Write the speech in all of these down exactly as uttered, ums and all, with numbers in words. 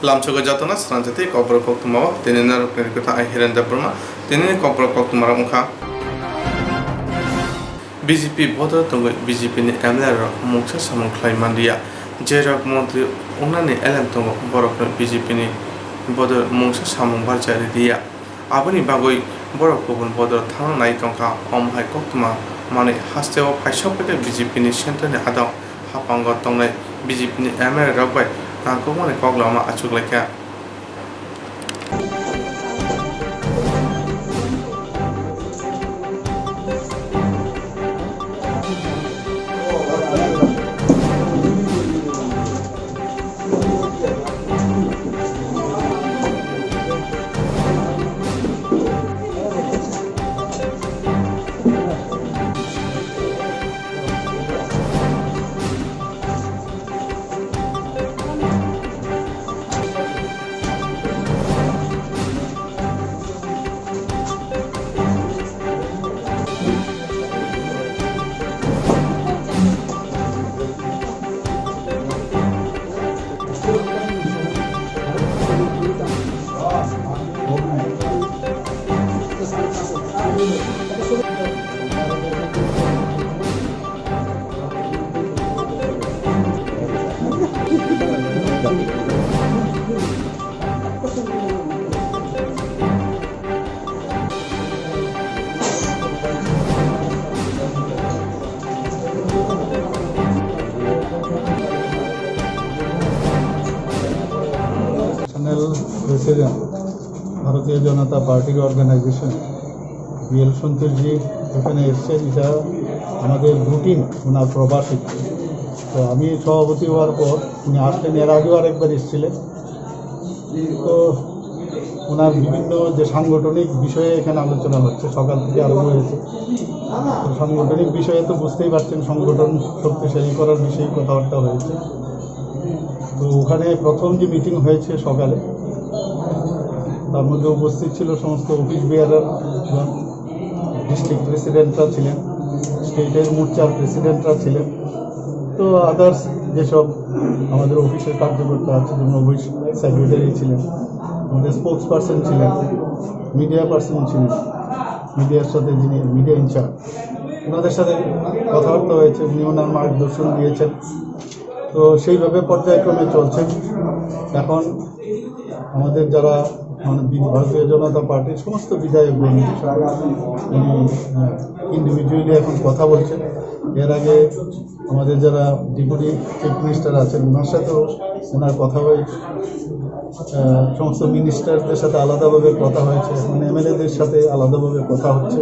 Lamsogo jatona sranjati kokborok koktwmao tini narwkni rikotha ai Hiren Debbarma tini kokborok koktwmarok wngkha. B J P bodol tongwi B J P ni M L A rok mungsa samung khlai manliya. Jerok montri wngnani elem tongo borokno B J P ni bodol mungsa samung barja ridiya. Aboni bagwi borok kubun bodol thangna nai tongkha. Omo hai koktwma manwi hasteo phaisok phaikhe B J P ni centre ni adong haphango tongnai B J P ni M L A rok bai nangkukmani kok lama achuklaikha. National president ভারতীয় জনতা পার্টির organisation B L Santoshji এখানে এসছেন, এটা আমাদের রুটিন, ওনার প্রবাসী। তো আমি সভাপতি হওয়ার পর উনি আসলেন, এর আগেও আরেকবার এসেছিলেন। তো ওনার বিভিন্ন যে সাংগঠনিক বিষয়ে এখানে আলোচনা হচ্ছে, সকাল থেকে আরম্ভ হয়েছে। তো সাংগঠনিক বিষয়ে তো বুঝতেই পারছেন, সংগঠন শক্তিশালী করার বিষয়ে কথাবার্তা হয়েছে। তো ওখানে প্রথম যে মিটিং হয়েছে সকালে, তার মধ্যে উপস্থিত ছিল সমস্ত অফিস বেয়ারার, ডিস্ট্রিক্ট প্রেসিডেন্টরা ছিলেন, স্টেটের মোর্চার প্রেসিডেন্টরা ছিলেন। তো আদার্স যেসব আমাদের অফিসের কার্যকর্তা আছে, যেমন অফিস সেক্রেটারি ছিলেন, আমাদের স্পোকস পার্সন ছিলেন, মিডিয়া পার্সন ছিলেন, মিডিয়ার সাথে যিনি মিডিয়া ইনচার্জ, ওনাদের সাথে কথাবার্তা হয়েছে, উনি ওনার মার্গদর্শন দিয়েছেন। তো সেইভাবে পর্যায়ক্রমে চলছে। এখন আমাদের যারা, মানে, বি-, ভারতীয় জনতা পার্টির সমস্ত বিধায়কগণ, উনি, আহ, ইন্ডিভিজুয়ালি এখন কথা বলছেন। এর আগে আমাদের যারা ডেপুটি চিফ মিনিস্টার আছেন, ওনার সাথেও ওনার কথা হয়েছে। আহ, সমস্ত মিনিস্টারদের সাথে আলাদাভাবে কথা হয়েছে, এখন এমএলএদের সাথে আলাদাভাবে কথা হচ্ছে।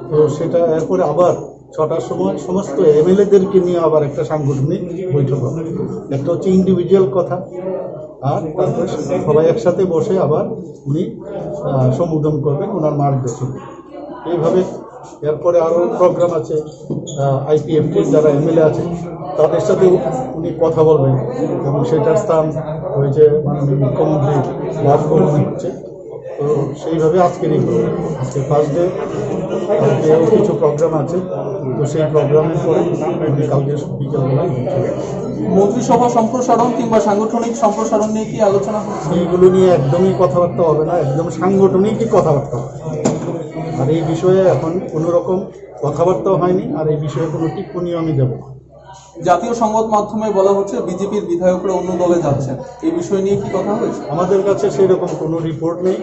তো সেটা এরপরে আবার ছটার সময় সমস্ত এমএলএদেরকে নিয়ে আবার একটা সাংগঠনিক বৈঠক হবে। একটা হচ্ছে ইন্ডিভিজুয়াল কথা, আর তারপরে সবাই একসাথে বসে আবার উনি, আহ, সম্বোধন করবেন, ওনার মার্গদর্শন। এইভাবে এরপরে আরও প্রোগ্রাম আছে, আইপিএফটির যারা এমএলএ আছে তাদের সাথে উনি কথা বলবেন, এবং সেটার স্থান হয়েছে মাননীয় মুখ্যমন্ত্রী রাজভবনে হচ্ছে। তো সেইভাবে আজকের এই প্রোগ্রাম, আজকে ফার্স্ট ডে, কালকেও কিছু প্রোগ্রাম আছে। তো সেই প্রোগ্রামের পরে উনি কালকে বিকেলবেলায় পৌঁছবেন। মন্ত্রিসভা সম্প্রসারণ কিংবা সাংগঠনিক সম্প্রসারণ নিয়ে কি আলোচনা হচ্ছে? এইগুলো নিয়ে একদমই কথাবার্তা হবে না, একদম সাংগঠনিকই কথাবার্তা হবে। আর এই বিষয়ে এখন কোনো রকম কথাবার্তাও হয়নি, আর এই বিষয়ে কোনো টিপ্পণীও আমি দেব না। জাতীয় সংবাদ মাধ্যমে বলা হচ্ছে বিজেপির বিধায়করা অন্য দলে যাচ্ছেন, এই বিষয় নিয়ে কি কথা হয়েছে? আমাদের কাছে সেই রকম কোনো রিপোর্ট নেই।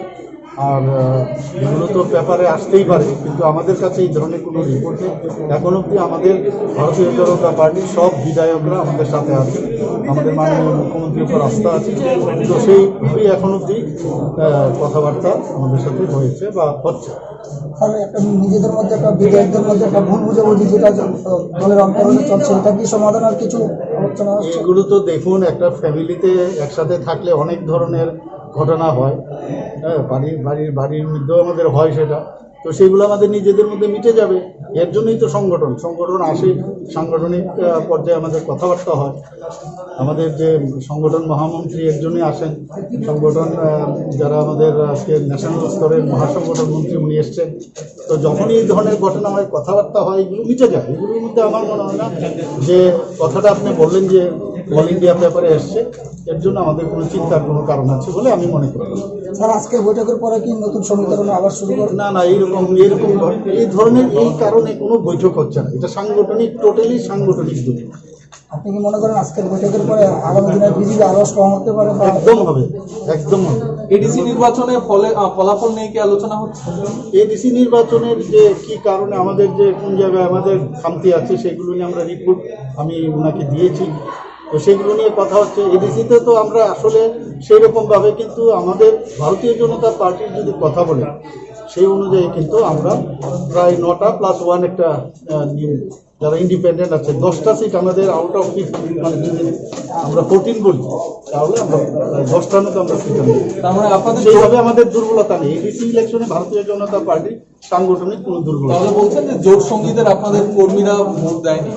আর, আহ, এগুলো তো পেপারে আসতেই পারে, কিন্তু আমাদের কাছে এই ধরনের কোনো রিপোর্ট নেই। এখন অবধি আমাদের ভারতীয় জনতা পার্টির সব বিধায়করা আমাদের সাথে আছেন, আমাদের মাননীয় মুখ্যমন্ত্রীর উপর আস্থা আছে। তো সেইভাবেই এখন অবধি, আহ, কথাবার্তা আমাদের সাথে হয়েছে বা হচ্ছে। তাহলে একটা নিজেদের মধ্যে একটা, বিধায়কদের মধ্যে একটা ভুল বুঝাবুঝি যেটা জ-, দলের অন্তরে চলছে, এটা কি সমাধানের কিছু আলোচনা হচ্ছে? এগুলো তো দেখুন, একটা ফ্যামিলিতে একসাথে থাকলে অনেক ধরনের ঘটনা হয়। হ্যাঁ, বাড়ির, বাড়ির, বাড়ির মধ্যেও আমাদের হয় সেটা। তো সেগুলো আমাদের নিজেদের মধ্যে মিটে যাবে। এর জন্যই তো সংগঠন, সংগঠন আসে, সাংগঠনিক, আহ, পর্যায়ে আমাদের কথাবার্তা হয়। আমাদের যে সংগঠন মহামন্ত্রী এর জন্যই আসেন, সংগঠন, আহ, যারা আমাদের আজকে ন্যাশনাল স্তরের মহাসংগঠন মন্ত্রী উনি এসছেন। তো যখনই এই ধরনের ঘটনা হয়, কথাবার্তা হয়, এগুলো মিটে যায়। এগুলোর মধ্যে আমার মনে হয় না যে কথাটা আপনি বললেন যে অল ইন্ডিয়া পেপারে এসছে, এর জন্য আমাদের কোনো চিন্তার কোনো কারণ আছে বলে আমি মনে করি না। স্যার, আজকের বৈঠকের পরে কি নতুন সমীকরণ আবার শুরু করবে? না, না, এইরকম, এইরকম ধর-, এই ধরনের, এই কারণে কোনো বৈঠক হচ্ছে না। এটা সাংগঠনিক, টোটালি সাংগঠনিক বৈঠক। আপনি কি মনে করেন আজকের বৈঠকের পরে আগামী দিনে বিজেপি আরো স্ট্রং হতে পারে বা একদম হবে, একদম হবে। এডিসি নির্বাচনে ফলে, আহ, ফলাফল নিয়ে কি আলোচনা হচ্ছে? এডিসি নির্বাচনের যে কি কারণে আমাদের যে কোন জায়গায় আমাদের খামতি আছে সেগুলো নিয়ে আমরা রিপোর্ট আমি ওনাকে দিয়েছি। তো সেগুলো নিয়ে কথা হচ্ছে। এডিসিতে তো আমরা আসলে সেই রকম ভাবে, কিন্তু আমাদের ভারতীয় জনতা পার্টির যদি কথা বলে, সেই অনুযায়ী কিন্তু আমরা প্রায় নটা প্লাস ওয়ান একটা, আহ, নিউ-, যারা ইন্ডিপেন্ডেন্ট আছে, দশটা সিট আমাদের আউট অফ ফিফটিন, মানে যদি আমরা ফোরটিন বলি, তাহলে আমরা প্রায় দশটার মতো আমরা সিট আনবো। তার মানে আপনাদের সেইভাবে আমাদের দুর্বলতা নেই। এডিসি ইলেকশনে ভারতীয় জনতা পার্টি সাংগঠনিক কোনো দুর্বলতা তাহলে নেই। বলছেন যে জোট সঙ্গীদের আপনাদের কর্মীরা ভোট দেয়নি?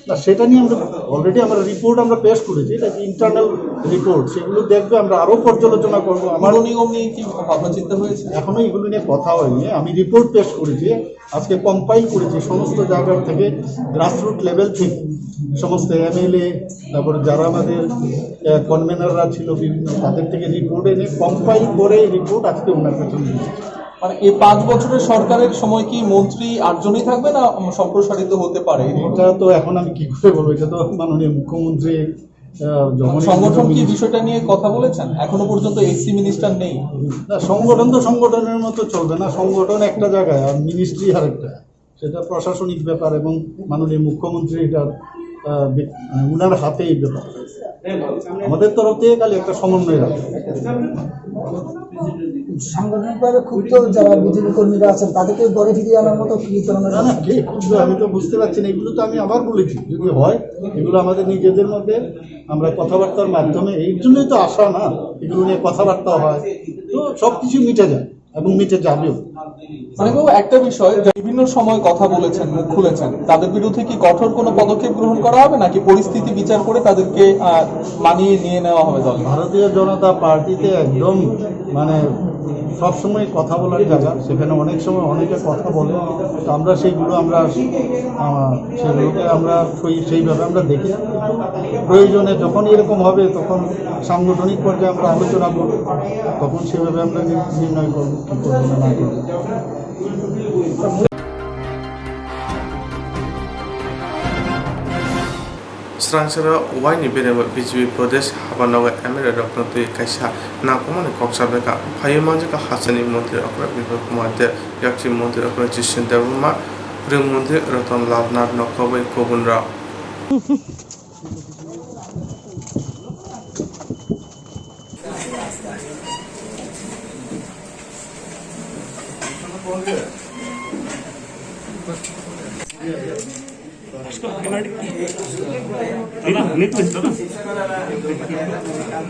না, সেটা নিয়ে আমরা অলরেডি আমরা রিপোর্ট আমরা পেশ করেছি, এটা ইন্টারনাল রিপোর্ট, সেগুলো দেখবে, আমরা আরও পর্যালোচনা করবো। আমার পৌর নিগম নিয়ে কি ভাবনা চিন্তা হয়েছে? এখনো এগুলো নিয়ে কথা হয়নি, আমি রিপোর্ট পেশ করেছি। আজকে কম্পাইল করেছি সমস্ত জায়গার থেকে, গ্রাসরুট লেভেল থেকে সমস্ত এমএলএ, তারপরে যারা আমাদের, আহ, কনভেনাররা ছিল বিভিন্ন, তাদের থেকে রিপোর্ট এনে কম্পাইল করে রিপোর্ট আজকে ওনার কাছে নিয়ে এসেছি। মানে এই পাঁচ বছরের সরকারের সময় কি মন্ত্রী আটজনই থাকবে না সম্প্রসারিত হতে পারে? এটা তো এখন আমি কি করে বলবো, এটা তো মাননীয় মুখ্যমন্ত্রী, আহ, যখনই সংগঠন কি বিষয়টা নিয়ে কথা বলেছেন? এখনো পর্যন্ত এসসি মিনিস্টার নেই। না, সংগঠন তো সংগঠনের মতো চলবে না, সংগঠন একটা জায়গায় আর মিনিস্ট্রি আরেকটা, সেটা প্রশাসনিক ব্যাপার এবং মাননীয় মুখ্যমন্ত্রী এটা, আহ, বি-, মানে, উনার হাতে এই ব্যাপার। আমাদের তরফ থেকে খালি একটা সমন্বয় রাখা। সাংগঠনিকভাবে ক্ষুব্ধ যারা বিজেপি কর্মীরা আছেন, তাদেরকে ঘরে ফিরিয়ে আনার মতো কি ধরনের না, না, কে ক্ষুব্ধ? আমি তো বুঝতে পারছি না। এগুলো তো আমি আবার বলেছি, যদি হয়, এগুলো আমাদের নিজেদের মধ্যে আমরা কথাবার্তার মাধ্যমে, এই জন্যই তো আসা না, এগুলো নিয়ে কথাবার্তা হয়, তো সবকিছু মিটে যায় এবং মিটে যাবেও। মানে বাবু, একটা বিষয়, বিভিন্ন সময় কথা বলেছেন, মুখ খুলেছেন, তাদের বিরুদ্ধে কি কঠোর কোনো পদক্ষেপ গ্রহণ করা হবে, নাকি পরিস্থিতি বিচার করে তাদেরকে, আহ, মানিয়ে নিয়ে নেওয়া হবে দলে? ভারতীয় জনতা পার্টিতে একদম, মানে, সবসময় কথা বলার জায়গা, সেখানে অনেক সময় অনেকে কথা বলে, তো আমরা সেইগুলো আমরা, আহ, সেগুলোকে আমরা সেই, সেইভাবে আমরা দেখি। প্রয়োজনে যখন এরকম হবে, তখন সাংগঠনিক পর্যায়ে আমরা আলোচনা করব, তখন সেভাবে আমরা নি-, নির্ণয় করব কী করবো না, না করবো। Srangsara waini beremo B J P Pradesh habanogo M L A rokno twi kaisa nangkukmani kok sablaikha. Phaiwi manjakha hasteni montri okra Biplab Kumar Deb, yakchi montri okra Jishin Debbarma, rwng montri Ratan Lal Nath no koboi kubun rok.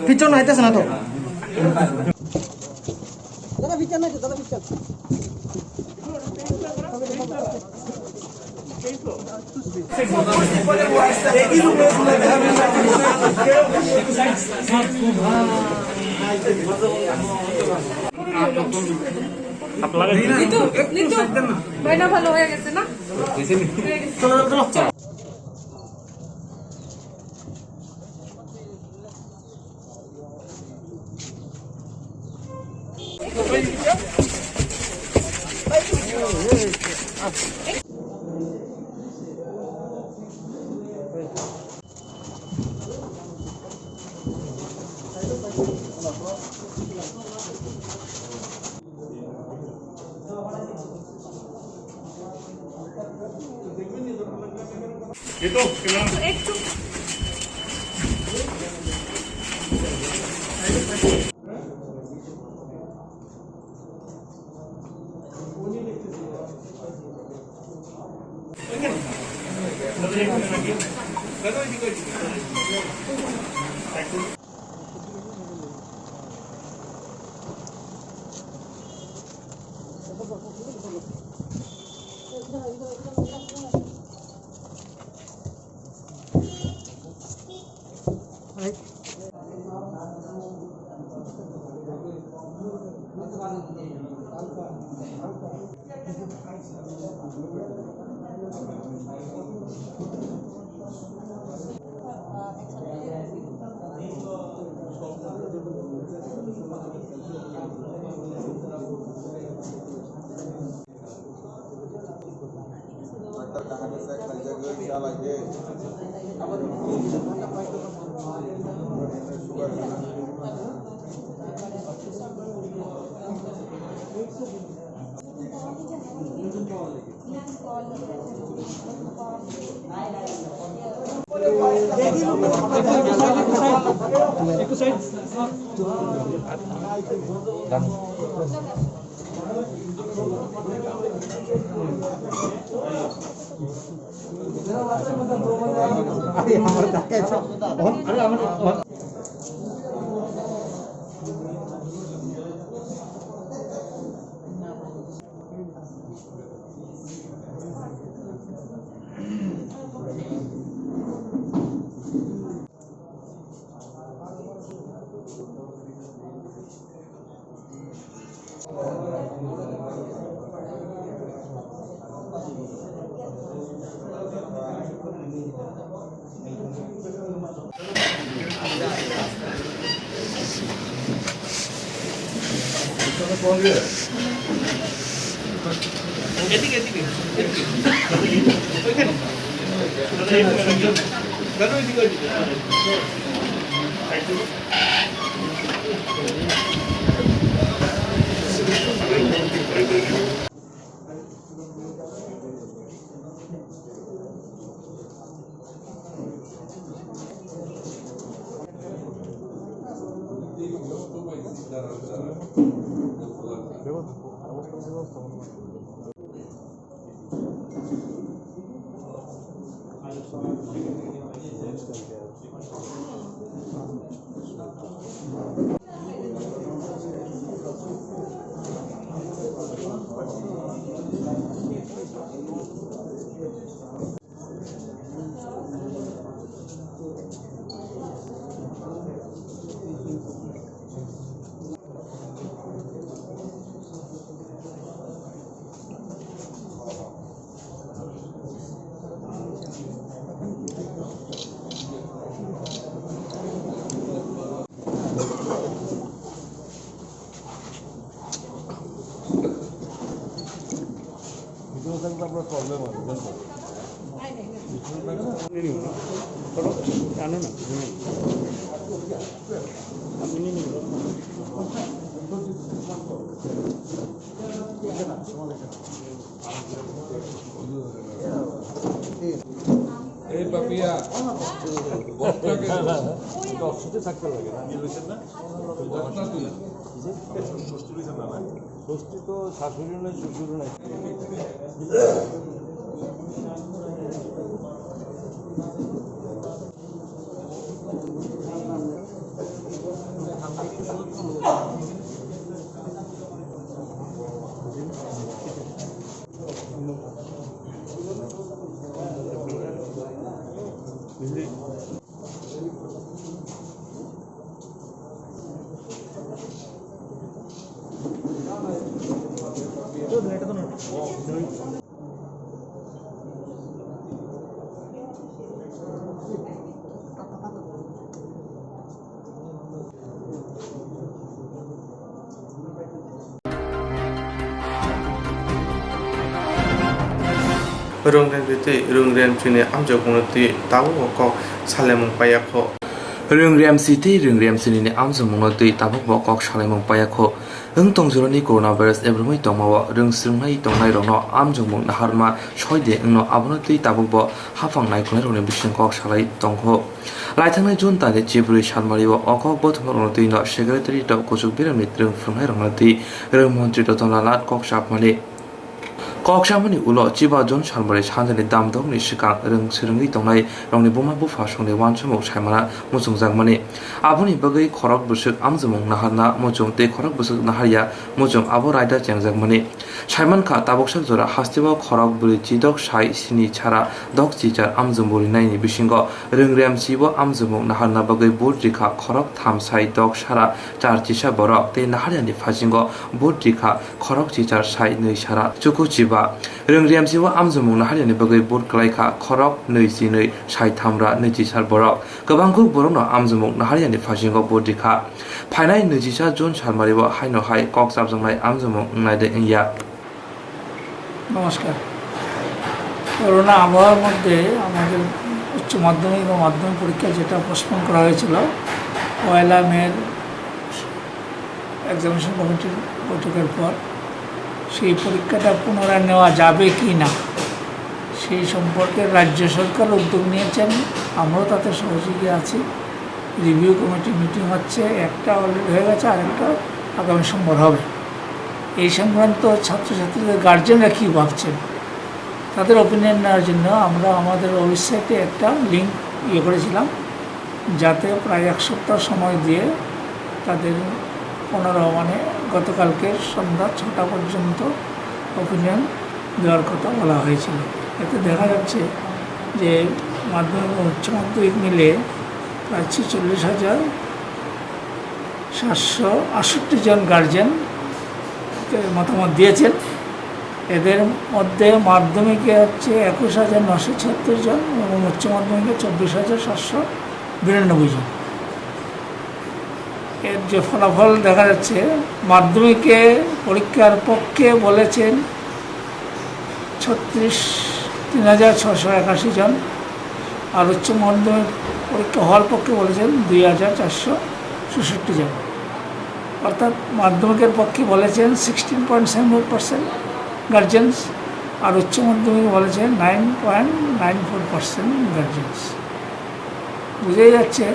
পিছন আইতেছে না তো। দাদা, পিছন নাই তো, দাদা, পিছন। নিতু, নিতু, ভাইনা ভালো হয়ে গেছে না? হয়ে গেছে। চলো, চলো, চলো। এদিকে, এদিকে, এদিকে। ওইখানে। ধরো, ওইদিকে, ওইদিকে। এই পাপিয়া, বক্তাকে দশ সাথে থাকতে লাগে না? ষষ্ঠী তো শাশুড়ি নয়, শ্বশুর নয়। Rung rem sitwi, rung rem sini amjokmungno twi tabukbo kok salaimung paiyakho. Rung rem sitwi, rung rem sinini amjokmungno twi tabukbo kok salaimung paiyakho. Wng tongjorani coronavirus ebromwi tongmao rwng swrwngnai tongnairokno amjokmung naharma soide wngno abono twi tabukbo haphang naikolnairokni bising kok salai tongkho. Laithangnai June tani chibrwi salmario o kok bothomnairokno twino secretariat o kuchuk biramni rwng phwrwngnairokno twi rwng montri Ratan Lal Nath kok chapmani. Kok samani ulo chiba June salmari sanjani damdokni swkang rwng swrwngwi tongnai rokni buma bupha songni uansukmung saimana muchungjakmani. Aboni bagwi khorok bwswk amjomung naharna muchung tei khorok bwswk naharya muchung abo raida chengjakmani. Saimankha, tabuksak jora hasteo khorok bwrwi chidok sai sini chara dok chichar amjomung rinaini bisingo rwng rem sibo amjomung naharna bagwi vote rikha khorok tham sai dok sara char chisa borok tei naharyani phasingo vote rikha khorok chichar sai nwi sara chuku chiba. Rwng rem sibo amjomung naharyani bagwi vote kwlaikha khorok nwi chinwi sai thamra nwi chisar borok. Kwbangkuk borokno amjomung naharyani phasingo vote rikha. Phainai nwi chisa June salmario haino hai kok chapjaknai amjomung wngnai de wngya. নমস্কার। করোনা আবহাওয়ার মধ্যে আমাদের উচ্চ মাধ্যমিক ও মাধ্যমিক পরীক্ষা যেটা পোস্টপোন করা হয়েছিল, পয়লা মের এক্সামিনেশন কমিটির বৈঠকের পর সেই পরীক্ষাটা পুনরায় নেওয়া যাবে কি না, সেই সম্পর্কে রাজ্য সরকার উদ্যোগ নিয়েছেন, আমরাও তাতে সহযোগী আছি। রিভিউ কমিটি মিটিং হচ্ছে, একটা অলরেডি হয়ে গেছে, আরেকটা আগামী সোমবার হবে। এই সংক্রান্ত ছাত্রছাত্রীদের গার্জেনরা কী ভাবছেন, তাদের ওপিনিয়ন নেওয়ার জন্য আমরা আমাদের ওয়েবসাইটে একটা লিংক ইয়ে করেছিলাম, যাতে প্রায় এক সপ্তাহ সময় দিয়ে তাদের ওনারা, মানে, গতকালকে সন্ধ্যা ছটা পর্যন্ত ওপিনিয়ন দেওয়ার কথা বলা হয়েছিল। এতে দেখা যাচ্ছে যে মাধ্যমিক ও উচ্চ মাধ্যমিক মিলে প্রায় ছেচল্লিশ হাজার সাতশো আটষট্টি জন গার্জেন মতামত দিয়েছেন। এদের মধ্যে মাধ্যমিকে হচ্ছে একুশ হাজার নশো ছিয়াত্তর জন এবং উচ্চ মাধ্যমিকে চব্বিশ হাজার সাতশো বিরানব্বই জন। এর যে ফলাফল দেখা যাচ্ছে, মাধ্যমিকে পরীক্ষার পক্ষে বলেছেন ছত্রিশ, তিন হাজার ছশো একাশি জন, আর উচ্চ মাধ্যমিক পরীক্ষা হওয়ার পক্ষে বলেছেন দুই হাজার চারশো চৌষট্টি জন। অর্থাৎ মাধ্যমিকের পক্ষে বলেছেন sixteen point seven four percent guardians, আর উচ্চ মাধ্যমিকে বলেছেন nine point nine four percent guardians. বুঝাই যাচ্ছে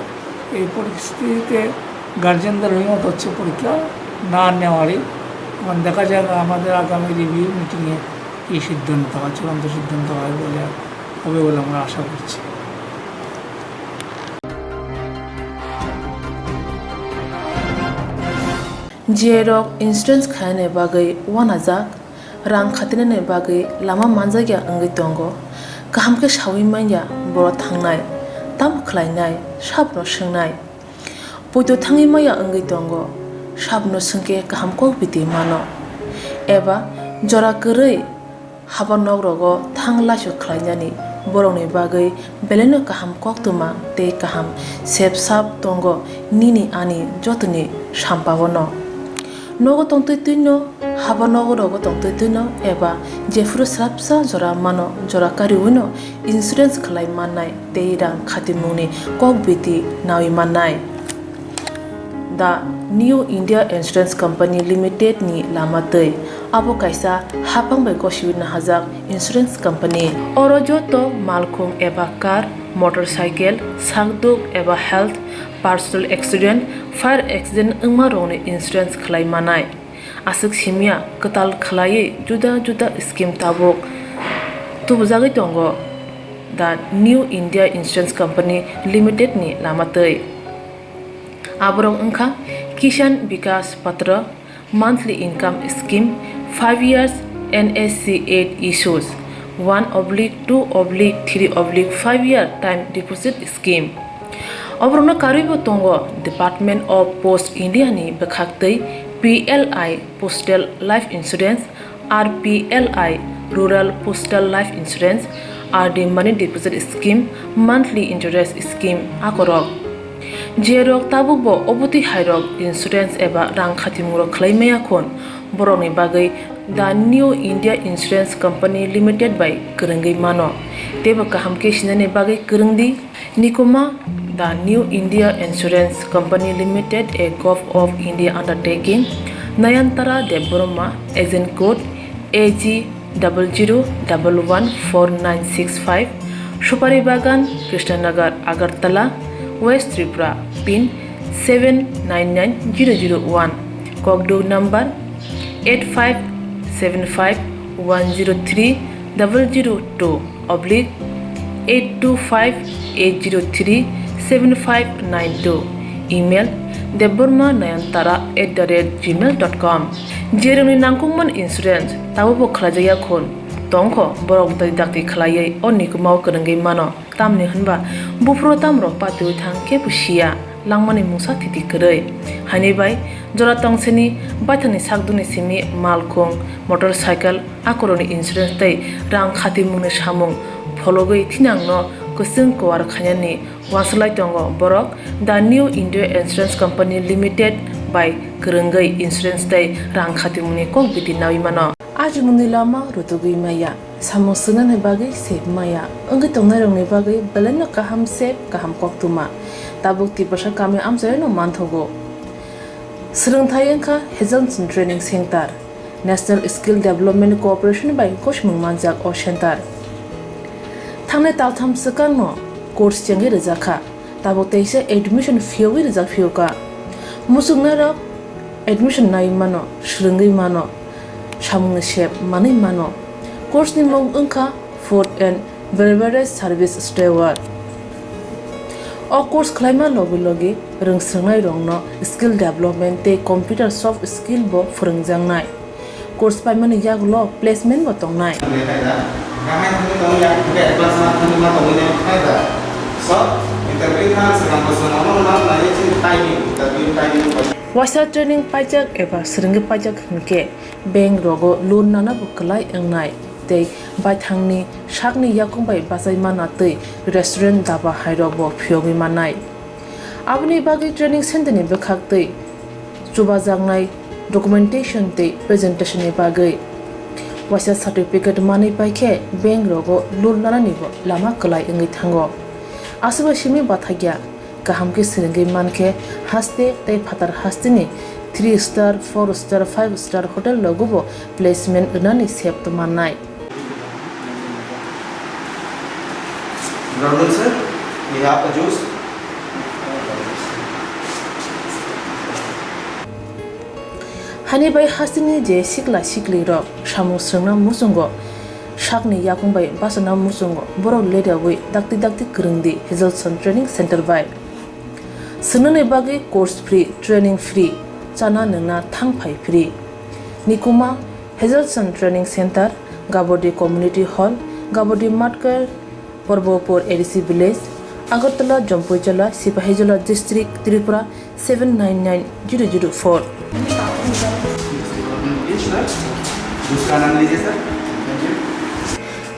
এই পরিস্থিতিতে গার্জেনদের অভিমত হচ্ছে পরীক্ষা না নেওয়ারই। এখন দেখা যাক আমাদের আগামী রিভিউ মিটিংয়ে কী সিদ্ধান্ত হয়, চূড়ান্ত সিদ্ধান্ত হয় বলে, হবে বলে আমরা আশা করছি। J rok insurance khaina bagwi uanajak. Rang khatinani bagwi lama manjakya wngwi tongo. Kaham khe saui manya borok thangnai, tamo khlainai, sabono swngnai. Poito thangwi manya wngwi tongo, sabono swngkhe kaham kok biti mano. Eba jora kwrwi haba nok rogo thang laisu khlainani borokni bagwi belaino kaham koktwma tei kaham sep sap tongo nini ani jotoni sampao no. Nogo tongtwi twino, haba nogo rogo tongtwi twino eba jephuru swrapsa jora mano, jora kariwino insurance khlai mannai tei rang khatimungni kok biti nawi mannai. The New India Insurance Company Limited ni lama twi. Abo kaisa haphang bai gosiwi nahajak insurance company. Oro joto malkhung eba car, motorcycle, sakduk eba health, personal accident, fire accident wngma rokni insurance khlai manai. Aswk simya kwtal khlaiwi juda juda scheme tabuk tubujagwi tongo the New India Insurance Company Limited ni lama twi. Aborok wngkha Kisan Vikas Patra, monthly income scheme, five years N S C eight issues, one oblique two oblique three oblique five year time deposit scheme. Oborokno karwibo tongo Department of Post India ni bwkhaktwi P L I Postal Life Insurance, R P L I Rural Postal Life Insurance, R D Money Deposit Scheme, Monthly Interest Scheme akorok. Jerok tabukbo obotwi hairok insurance eba rang khatimungrok khlai maya khun, borokni bagwi The New India Insurance Company Limited bai kwrwngwi mano, teibo kaham khe sinani bagwi kwrwng di. Nikuma, The New India Insurance Company Limited, a Govt of India undertaking, Nayantara Debbarma, agent code A G double zero double one four nine six five, Supari Bagan, Krishnanagar, Agartala, West Tripura, pin seven nine nine zero zero one, Kokduk number eight five seven five one zero three double zero two oblique eight two five eight zero three seven five nine two, email debbarma nayantara at the rate gmail dot com. Jerokni nangkukmani insurance tabukbo khlaijakya khun tongkho, borok dai dakti khlaiwi o nikumao kwrwngwi mano. Tamni hwnba buphuru tamrok patiwi thang khe bo siya, langmani mungsa thiti kwrwi. Haini bai jora tongsini baithangni sakdukni simi malkhung, motorcycle, akorokni insurance tei rang khatimungni samung phologwi thinangno kwchwng kuar khainani uansuk lai tongo borok The New India Insurance Company Limited bai kwrwngwi insurance tei rang khatimungni kok biti naui mano. Ajimungni lama rutugwi maya, samung swngnani bagwi sep maya, wngwi tongnairokni bagwi belaino kaham sep, kaham koktwma. Tabuk Tiprasa kami amchaino manthogo. Swrwngthai wngkha Hazelson Training Center, National Skill Development Corporation bai gosimung manjak o center. Thangnai taltham swkangno course chengwi rwjakha. Tabuk teisa admission phiyogwi rijak phiyokha. Muchungnairok admission naiwi mano, swrwngwi mano, samungni sep manwi mano. Course ni mung wngkha Food and Beverage Service Steward. O course khlaima logi logi rwngswngnai rokno skill development tei computer soft skill bo phwrwngjaknai. Course paimani yagulo placement bo tongnai. Waisa training paijak eba swrwngwi paijak hinkhe bank rogo loan nana bo kwlai wngnai tei baithangni sakni yakung bai bachai mana tei restaurant daba hairok bo phiyogwi mannai. Aboni bagwi training center ni bwkhak tei chubajaknai documentation tei presentation ni bagwi waisa certificate manwi paikhe bank rogo loan nanani bo lama kwlai wngwi thango. Aswkbai simi bathakya kaham khe swrwngwi mankhe haste tei phatar hasteni three star, four star, five star hotel rogo bo placement rwnani sep mannai. Brother sir, we have a juice. Hani bai hasteni je sikla sikli rok samung swrwngna muchungo, sakni yakung bai bachana muchungo, borok ledawi dakti dakti kwrwngdi Hazelson Training Center bai. Swngnani bagwi course free, training free, chana nwngna thang phai free. Nikuma Hazelson Training Center, Gabodi Community Hall, Gabodi Matkar, Porbopur A D C Village, Agartala, Jampuijala, Sipahijola District, Tripura seven nine nine zero zero four.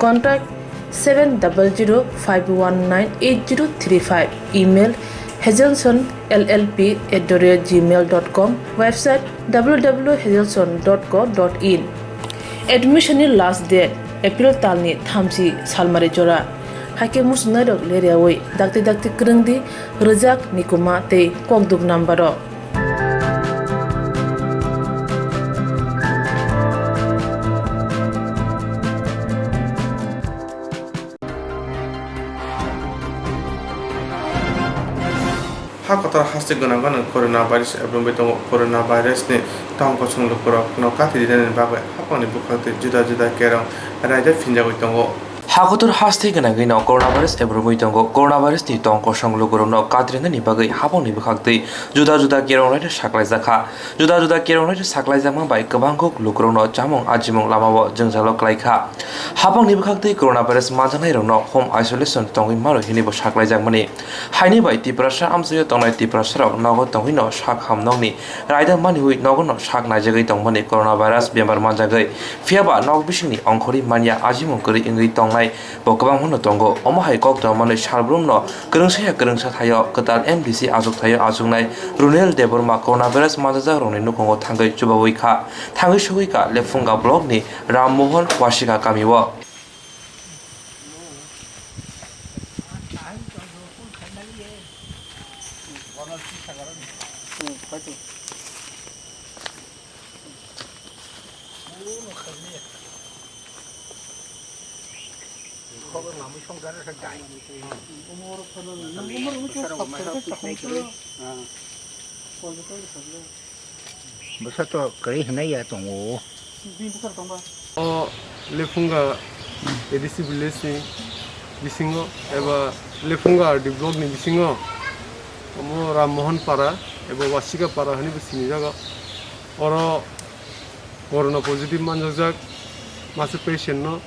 Contact seven double zero five one nine eight zero three five. Email hazelson L L P at the rate gmail dot com. Website w w w hazelson dot co dot in. Admission ni last date April talni thamchi salmari jora. Haikhe muchungnairok leriawi dakti dakti kwrwngdi rwjak nikuma tei kokduk number o. Ha kotor haste gwnang gwnang coronavirus ebrumwi tongo. Coronavirus ni tong kosong lukurokno kathi rinani bagwi haphangni bwkhaktwi juda juda kerong raida phinjagwi tongo. Ha kotor haste gwnangwi no coronavirus ebrumwi tongo. Coronavirus ni tong kosong lukurokno kathi rinani bagwi haphangni bwkhaktwi juda juda kerong raida saklaijakha. Juda juda kerong raida saklaijakma bai kwbangkuk lukurokno chamung ajimung lamao jwngjalo klaikha. Haphangni bwkhaktwi coronavirus manjaknairokno home isolation tongwi mano hinwi bo saklaijakmani. Haini bai Tiprasa amchaio tongnai Tiprasarok nogo tongwino sak ham nokni raida maniwi nogono sak naijagwi tongmani coronavirus bemar manjagwi. Phiyaba nok bisingni ongkhorwi manya ajimung kwrwi wngwi tongnai bo kwbangmano tongo. Omo hai kok tongmani salbrumno kwrwngsaya kwrwngsa thaio kwtal M D C achuk thaio achuknai Runel Debbarma coronavirus manjajakrokni nukhungo thangwi chubawi kha. Thangwi sogwi kha Lephunga blockni Ram Mohan Wasika kamio. Bwsa to kwrwi hwnwi ya tongo. O Lephunga A D C village ni bisingo eba Lephunga R D block ni bisingo omo Ram Mohan Para eba Wasika Para hinwi bo sinijago. Oro corona positive manjakjak masa patient no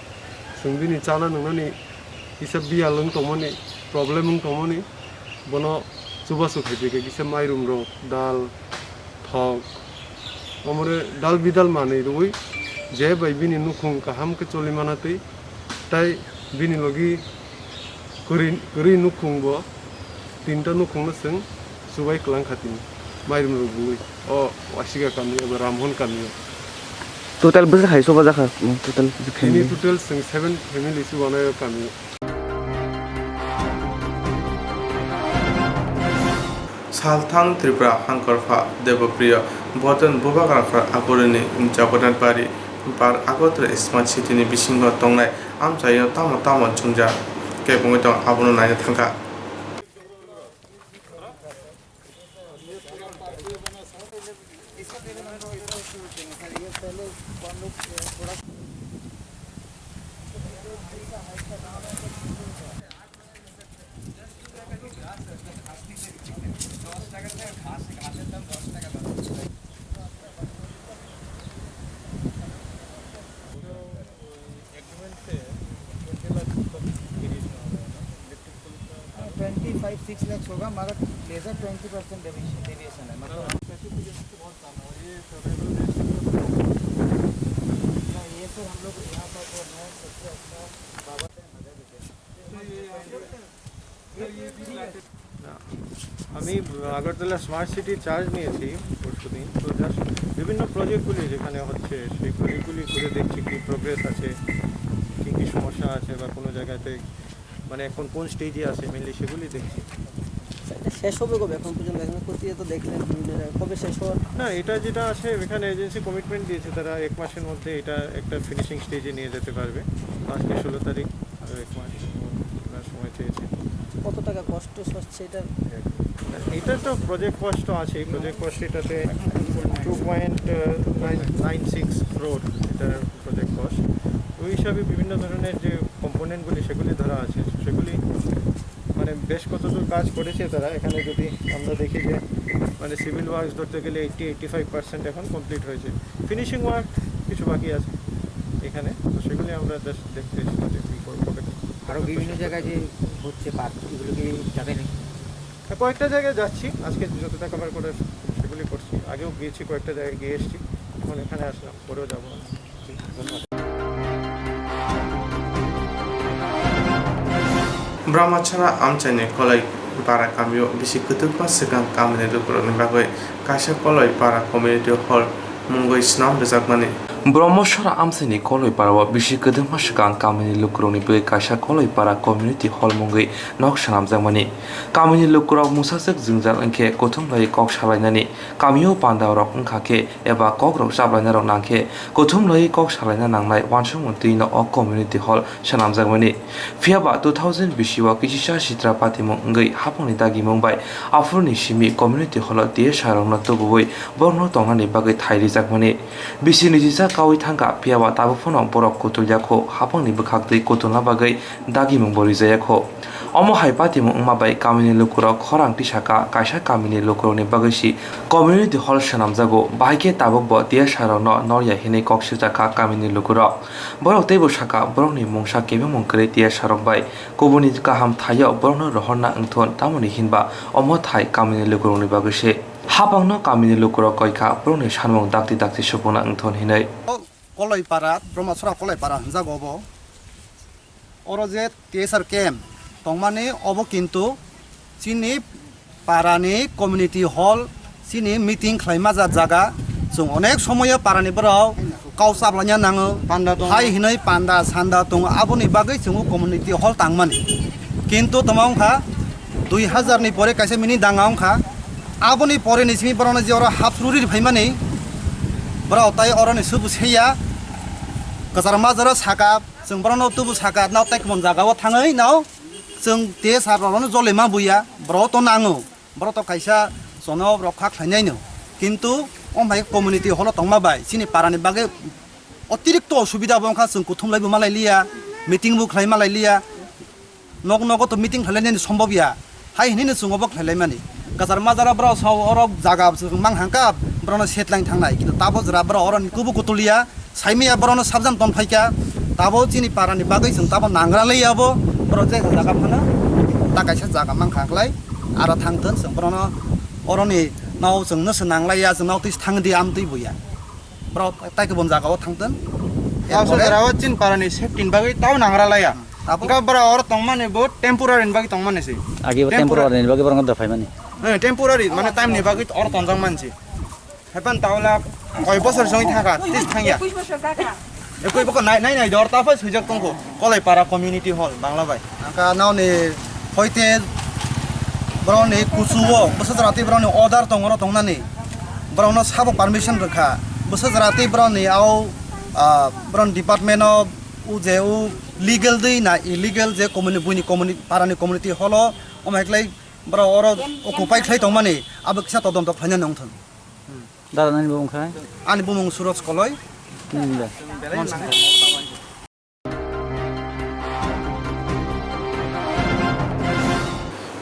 chwng bini chana nwngnani kisa biyal wng tongmani, problem wng tongmani, bono chubachu khaipikha kisa mairum rok, dal, thok, omore dal bidal manwi rwui je bai bini nukhung kaham khe choli mana twi, tai bini logi kwrwi, kwrwi nukhung bo tinta nukhungno chwng chubai kwlang kha tini mairum rok rwui o Wasika kami eba Ramhon kamio. Total bwswk hai soba jakha, total family. Ini total chwng seven family se wanaio kami. Salthang Tripura Hangkorpha Debopriyo Bodon Bubagra Khor Agurini Jagannath Bari Bar Agartala Smart City ni bisingo tongnai amchaio tamo tamo chwngjak kebengwi tong abono naina thangkha. Twenty five six lakhs होगा, मगर laser twenty percent deviation है, मतलब। ये सर, हम लोग यहाँ पर जो है, सबसे अच्छा बाबा का नजर देते हैं। না, আমি আগরতলা স্মার্ট সিটি চার্জ নিয়েছি পরশুদিন। তো জাস্ট বিভিন্ন প্রজেক্টগুলি যেখানে হচ্ছে, সেই প্রজেক্টগুলি ঘুরে দেখছি কী প্রোগ্রেস আছে, কী কী সমস্যা আছে, বা কোনো জায়গাতে মানে এখন কোন স্টেজে আছে, মেনলি সেগুলি দেখছি। এটা শেষ হবে কবে? এখন পর্যন্ত, এখন প্রক্রিয়া তো দেখলেন বিভিন্ন জায়গায়, কবে শেষ হওয়ার? না, এটা যেটা আছে, এখানে এজেন্সি কমিটমেন্ট দিয়েছে, তারা এক মাসের মধ্যে এটা একটা ফিনিশিং স্টেজে নিয়ে যেতে পারবে। আজকে ষোলো তারিখ, আরও এক মাস ওনার সময় চেয়েছে। কত টাকা কস্ট হচ্ছে এটা? এটা তো প্রজেক্ট কস্ট তো আছেই, প্রজেক্ট কস্ট এটাতে two point nine nine six crore, এটা প্রজেক্ট কস্ট। ওই হিসাবে বিভিন্ন ধরনের যে কম্পোনেন্টগুলি, সেগুলি ধরা আছে, সেগুলি মানে বেশ কতদূর কাজ করেছে তারা। এখানে যদি আমরা দেখি যে মানে সিভিল ওয়ার্কস ধরতে গেলে এইট্টি এইট্টি ফাইভ পার্সেন্ট এখন কমপ্লিট হয়েছে, ফিনিশিং ওয়ার্ক কিছু বাকি আছে এখানে। তো সেগুলি আমরা জাস্ট দেখতে এসেছি যে কী করে, কবে আরও কতটা বিভিন্ন শেষ জায়গায় করতে যে হবে। হচ্ছে পার্ক, এগুলো কি যাবে নাকি? হ্যাঁ, কয়েকটা জায়গায় যাচ্ছি, আজকে যতটা কভার করে সেগুলি করছি। আগেও গিয়েছি, কয়েকটা জায়গায় গিয়ে এসেছি, এখন এখানে আসলাম, পরেও যাবো। Brahmachara amchaini Koloi para kamio bisi kwtwkma swkang kamini lukurokni bagwi kaisa Koloi para community hall mungwi swnam rwjakmani. Brahmachara amchaini Koloi parao bisi kwtwkma swkang kamini lukurokni bagwi kaisa Koloi para community hall mungwi nok swnamjakmani. Kamini lukurok mungsaswk jwngjal wngkhe kuthum laiwi kok salainani, kamio pandarok wngkha khe eba kokrok chaplainarok nangkhe kuthum laiwi kok salaina nangnai uansukmung twi no o community hall swnamjakmani. Phiyaba two thousand bisi o kisisa sitra patimung wngwi hapangni dagimung bai aphuruni simi community hall o T S R rokno tubuwi borokno tongnani bagwi thai rijakmani. Bisi nijisa kaui thangkha, phiyaba tabuk phano borok kutulya kho, hapangni bwkhak twi kutulna bagwi dagimung bo rijaya kho. Omo hai patimung wngma bai kamini lukurok khorang tisaka kaisa kamini lukurokni bagwi si community hall swnamjago, bahai khe tabuk bo T S R rokno norya hinwi kok swijak kha kamini lukurok. Borok teibo saka, borokni mungsa kebengmung kwrwi T S R rok bai kubuni kaham thaio borokno rohorna wngthun, tamoni hinba omo thai kamini lukurokni bagwi se. Hapangno kamini lukurok koi kha, borokni sanmung dakti dakti supungna wngthun hinwi. Koloi para, Brahmachara Koloi para hwnjago obo. Oro je T S R camp tongmani obo kintu chini parani community hall, chini meeting khlaima ja jaga. Chwng onek somoyo parani borok kau chaplaina nango. Panda tongo. Hai hinwi panda sanda tongo, aboni bagwi chwng community hall tangmani. Kintu tamo wngkha dui hazar ni pore kaisa mini danga wngkha. Aboni pore ni simi borokno je oro hap ruri phaimani, borok tai oroni subu seiya. Kwchar majaro saka, chwng borokno tubu saka, nao tai kwbang jaga o thangwi nao chwng T S R rokno jolima buya, borok to nango, borok to kaisa chono rokha khlainaino. Kintu o hai community hall o tongma bai chini parani bagwi otirikto osubida bo wngkha, chwng kuthum laibo malai liya, meeting bo khlai malai liya. Nok nogo to meeting khlailainani sombobya. Hai hinwi no chwng obo khlailaimani. Kwchar majaro borok sao oro jaga mang hangkha, borokno setlain thangnai. Kintu tabo jora borok oroni kubu kutuliya, saimaya borokno sabjam ton phaikha. Tabo chini parani bagwi chwng tabo nangra laiya bo. Borok je jaga phano ta kaisa jaga mang kha khlai. Aro thangthon chwng borokno oroni nao chwngno se nanglaiya, chwng nao twi thangdi amtwi buya. Borok tai kubun jaga o thangthon. Tao erpore sojra o chin parani safety ni bagwi tao nangra laiya. Tabo wngkha borok oro tongmani bo temporary ni bagwi tongmani se. Agi bo temporary ni bagwi borok no dophai mani. Eh, temporary, mane time ni bagwi oro tonjak mansi. Haipan taula koi bosor songwi thaka, tis thangya. Ekui bosor thaka. Ekui boko nai, nai, nai, dor taphai swijak tongkho. Kolai para community hall, Bangla bai. Angka naoni hoite boroni kusuo, bwsajra tei boroni order tongoro tongnani. Borokno sabo permission rwkha. Bwsajra tei boroni au, ah, boroni department o u je u legal dei na illegal je communi-, buini communi-, parani community hall o, omo hai khlai borok oro occupy khlai tongmani, abo kisa todonto khlaina nongthang. Dada, nini bumung khai? Ani bumung Suraj Koloi. Nini da?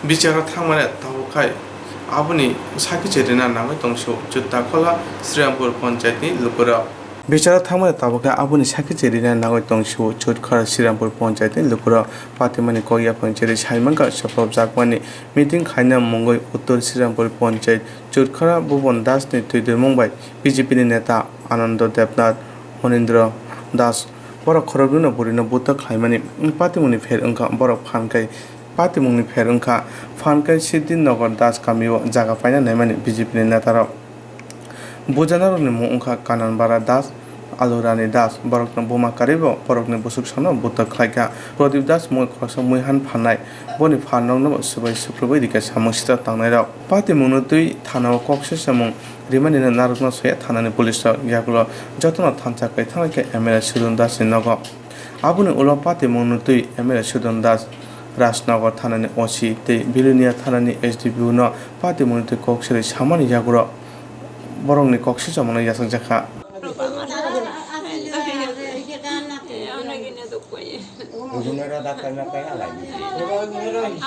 Bicharo thangmani tabuk khai aboni sakhi cherina nangwi tongsu Chuttakhola Srirampur Panchayat ni lukurok. Bicharo thangmani tabuk khai aboni sakhi cherina nangwi tongsu Chutkhola Srirampur Panchayat ni lukurok. Patimani kok yaphang cherwi saimangkha soprobjakmani meeting khaina mungwi Uttor Srirampur Panchayat Chutkhara Bhuban Das ni twi twimung bai B J P ni neta Anando Debnath, Monindra Das borok khoroknwino bwrwino bwtwk khlaimani patimungni pher wngkha. Borok phan kai patimungni pher wngkha. Phan kai Siddhi Nagar Das kamio jaga paina naimani B J P ni netarok. Bujanarokni mung wngkha Kananbara Das, Alurani Das, borokno buma karwibo borokni bwswksano bwtwk khlaikha. Pradip Das mungwi khoroksa muihan phannai, boni phan rokno swbai sukrubwi rikha samung sitra tangnairok. Patimungno twi thanao kok sesamung rimanino narwkna soya thanani police rok, yagulo jotono thansa kwthang khe M L A Sudon Das ni nogo. Aboni ulo patimungno twi M L A Sudon Das, Rajnagar thanani O C tei Bilonia thanani S D P O no patimungno twi kok serwi samani yaguro borokni kok sesamungno yachakjakha.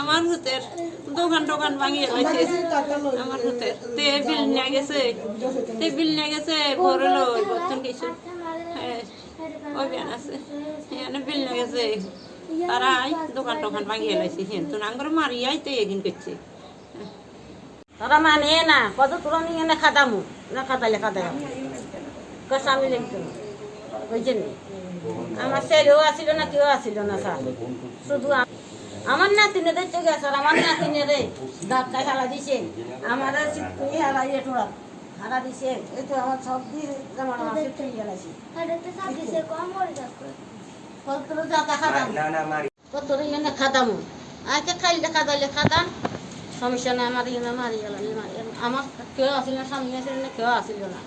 আমার হুতের দোকান টোকান ভাঙিয়ে লাইছে। আমার হুতের তে বিল নিয়ে গেছে, তে বিল নিয়ে গেছে, ভরে লো, বর্তন কিছু। হ্যাঁ, ওই বিয়ান আছে। হ্যাঁ, বিল নিয়ে গেছে। তারা আই দোকান টোকান ভাঙিয়ে লাইছে। হ্যাঁ, তো নাঙ্গর মারি আইতে এদিন করছে। তারা মানে না, কত তুলনি এনে খাদামু, না খাদাইলে খাদাই। কসামি লেখতো। বুঝছেন? আমার ছেলেও আসিল না, কেউ আসিল না, স্যার। শুধু আ-, আমার নাতিনে দেখতে গেছে, আর আমার নাতিনে রে, ধাক্কায় হালা দিছে। আমার সিটকুনি হালা ইয়ে ঠোড়া, হালা দিছে। এই তো আমার সব দিয়ে জামা টামা সব তুলে গেলাইছে। কত জায়গা খাদাম। Kotor yene khadamu. Aike khaile khadaile khadan. Somosya na amar yene amar yela ni amar. Amar keu asil na, samne asil na, keu asil na.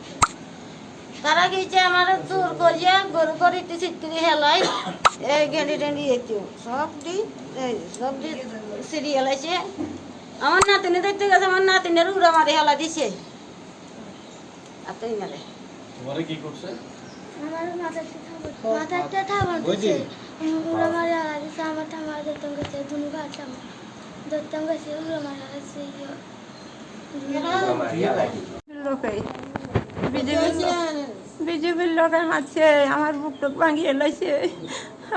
Tara gije amar jor goriye, gor gori ti sittiri helai. Ei gendi tendi etu. Sob di, ei, sob di siri helai se. Amar natini dekte gese, amar natini rura mari helai dise. Atoi nare. তোমারে কি করছে? আমার মাথাতে থাবড়, মাথাতে থাবড় দিছে। উম, উড়া মারে হালা দিছে, আমার থামার দত্তম গেছে, ধুনু ঘাট থামার। দত্তম গেছে, উড়া মারে হালা দিছে, ইয়ো। লোকে। বিজেপির লোক, বিজেপির লোকে মারছে, আমার বুক টুক ভাঙিয়ে লাইছে।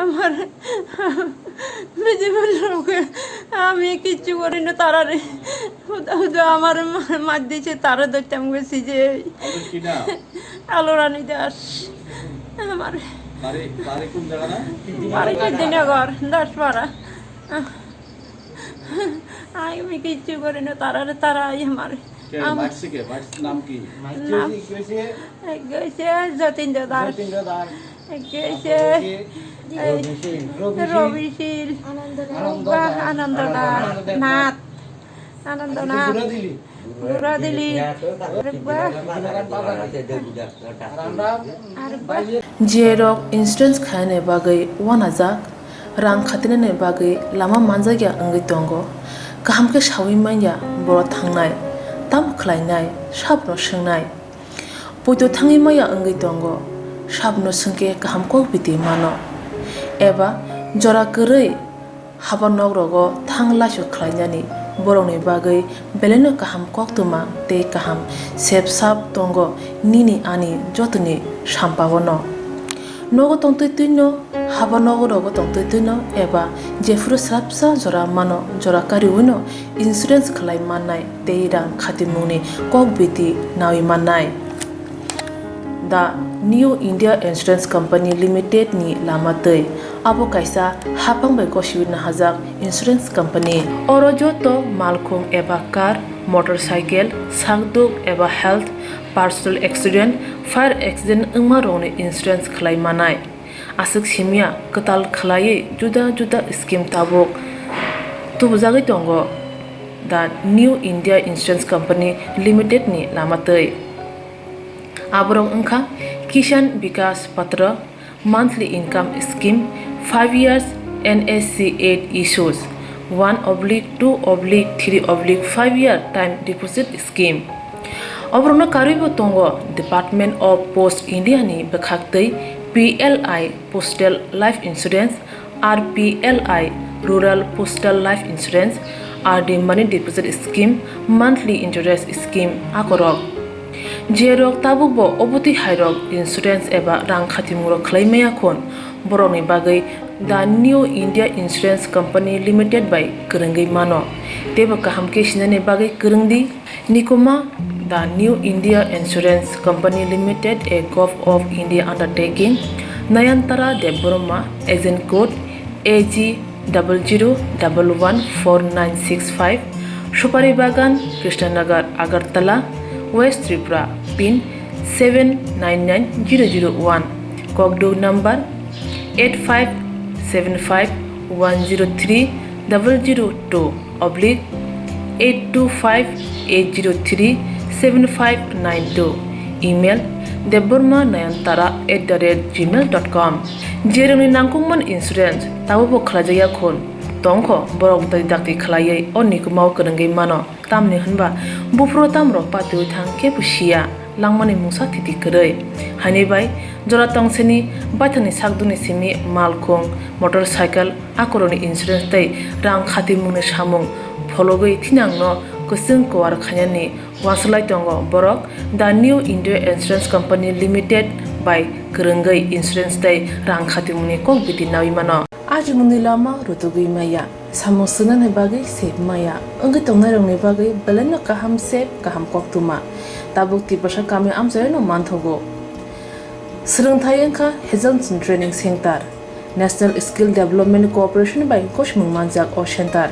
আমার বিজেপির লোকে আমি কিচ্ছু করি না, তারারে হুদা হুদা আমার মা-, মার দিছে, তারা ধরতাম গেছি যে ওদের কি নাম? আলো রানী দাস। আমার বাড়ি, বাড়ি কোন জায়গা না? বাড়ি কীর্তিনগর, দাসপাড়া। আমি কিচ্ছু করি না, তারারে তারা আমার কে? আম- মারছে কে? মারছে নাম কি? নাম? এক হইছে যতীন্দ্র দাস। যতীন্দ্র দাস। এক হইছে তারপরে কি? এই রবিশীল। রবিশীল। আনন্দ দাস। আনন্দ দাস। আনন্দ দাস। নাথ। আনন্দ আচ্ছা, নাথ। ঘুরা দিলি? ঘুরা দিলি। আরেকবার। আর আমরা আরেকবার। Jerok insurance khainani bagwi uanajak, rang khatinani bagwi lama manjakya wngwi tongo. Kaham khe saui manya borok thangnai, tamo khlainai, sabno swngnai. Poito thangwi maya wngwi tongo, sabno swngkhe kaham kok biti mano. Eba jora kwrwi haba nok rogo thang laisok khlainani borokni bagwi belaino kaham koktwma tei kaham sep sap tongo nini ani jotoni sampao no. Nogo tongtwi twino, haba nogo rogo tongtwi twino eba jephuru swrapsa jora mano, jora kariwino insurance khlai mannai tei rang khatimungni kok biti naui mannai. The New India Insurance Company Limited ni lama twi. Abo kaisa haphang bai gosiwi nahajak insurance company. Oro joto malkhung eba car, motorcycle, sakduk eba health, personal accident, fire accident wngma rokni insurance khlai manai. Aswk simya kwtal khlaiwi juda juda scheme tabuk tubujagwi tongo the New India Insurance Company Limited ni lama twi. Aborok wngkha Kisan Vikas Patra, monthly income scheme, five years N S C eight issues, one oblique two oblique three oblique five year time deposit scheme. Oborokno karwibo tongo Department of Post India ni bwkhaktwi P L I Postal Life Insurance, R P L I Rural Postal Life Insurance, R D Money Deposit Scheme, Monthly Interest Scheme akorok. Jerok tabukbo obotwi hairok insurance eba rang khatimungrok khlai maya khun, borokni bagwi The New India Insurance Company Limited bai kwrwngwi mano, teibo kaham khe sinani bagwi kwrwng di. Nikuma, The New India Insurance Company Limited, a Govt of India undertaking, Nayantara Debbarma, agent code A G double zero double one four nine six five, Supari Bagan, Krishnanagar, Agartala, West Tripura, pin seven nine nine zero zero one, kokduk number eight five seven five one zero three double zero two oblique eight two five eight zero three seven five nine two, email debbarma nayantara at the rate gmail dot com. Jerokni nangkukmani insurance tabukbo khlaijakya khun tongkho, borok dakti dakti khlaiwi o nikumao kwrwngwi mano. Tamni hwnba buphuru tamrok patiwi thang khe bo siya, langmani mungsa thiti kwrwi. Haini bai jora tongsini baithangni sakdukni simi malkhung, motorcycle, akorokni insurance tei rang khatimungni samung phologwi thinangno kwchwng kuar khainani uansuk lai tongo borok The New India Insurance Company Limited bai kwrwngwi insurance tei rang khatimungni kok biti naui mano. Ajimungni lama rutugwi maya, samung swngnani bagwi sep maya, wngwi tongnairokni bagwi belaino kaham sep, kaham koktwma. Tabuk Tiprasa kami amchaino manthogo. Swrwngthai wngkha Hazelson Training Center, National Skill Development Corporation bai gosimung manjak o center.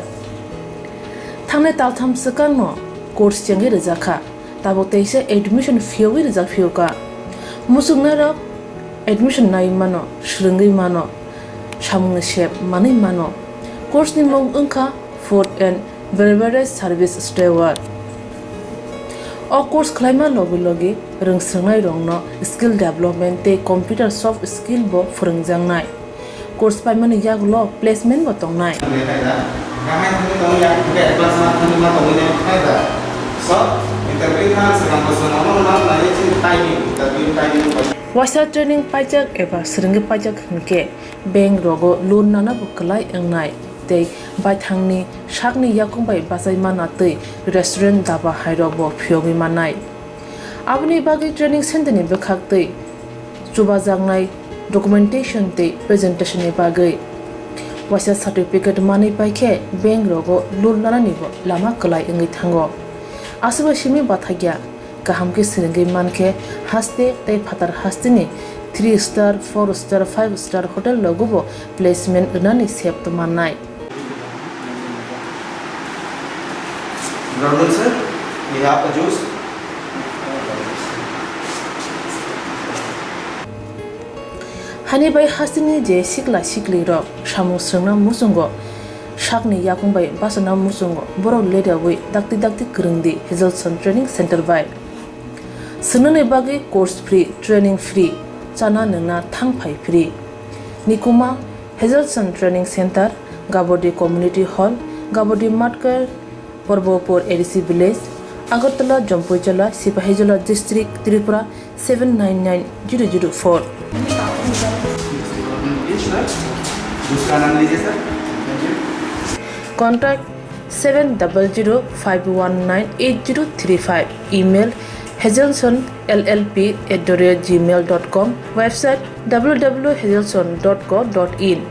Thangnai taltham swkangno course chengwi rwjakha. Tabuk teisa admission phiyogwi rijak phiyokha. Muchungnairok admission naiwi mano, swrwngwi mano, samungni sep manwi mano. Course ni mung wngkha Food and Beverage Service Steward. O course khlaima logi logi rwngswrwngnairokno skill development tei computer soft skill bo phwrwngjaknai. Course paimani yagulo placement bo tongnai. Waisa training paijak eba swrwngwi paijak hinkhe bank rogo loan nana bo kwlai wngnai tei baithangni sakni yakung bai bachai mana twi restaurant, daba hairok bo phiyogwi mannai. Aboni bagwi training center ni bwkhak twi chubajaknai documentation tei presentation ni bagwi waisa certificate manwi paikhe bank rogo loan lanani bo lama kwlai wngwi thango. Aswkbai simi bathakya kaham khe swrwngwi mankhe haste tei phatar hasteni three star, four star, five star hotel rogo bo placement rwnani sep tongmannai. Brother sir, we have a juice. Hani bai hasteni je sikla sikli rok samung swrwngna muchungo, sakni yakung bai bachana muchungo, borok leriawi dakti dakti kwrwngdi Hazelson Training Center bai. Swrwngnani bagwi course free, training free, chana nwngna thang phai free. Nikuma Hazelson Training Center, Gabodi Community Hall, Gabodi Matkar, Porbopur A D C Village, Agartala, Jampuijala, Sipahijola District, Tripura seven nine nine zero zero four. Contact seven double zero five one nine eight zero three five. Email hazelson L L P at the rate gmail dot com. Website W W W hazelson dot co dot in.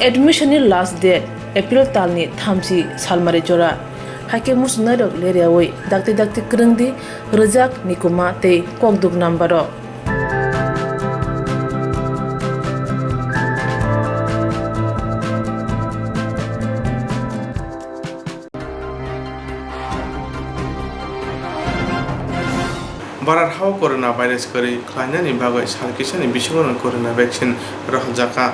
Admission ni last date April talni thamchi salmari jora. Haikhe muchungnairok leriawi dakti dakti kwrwngdi rwjak nikuma tei kokduk number o. Bharat hao corona virus kwrwi khlainani bagwi sal kisani bisingono corona vaccine rohorjakha.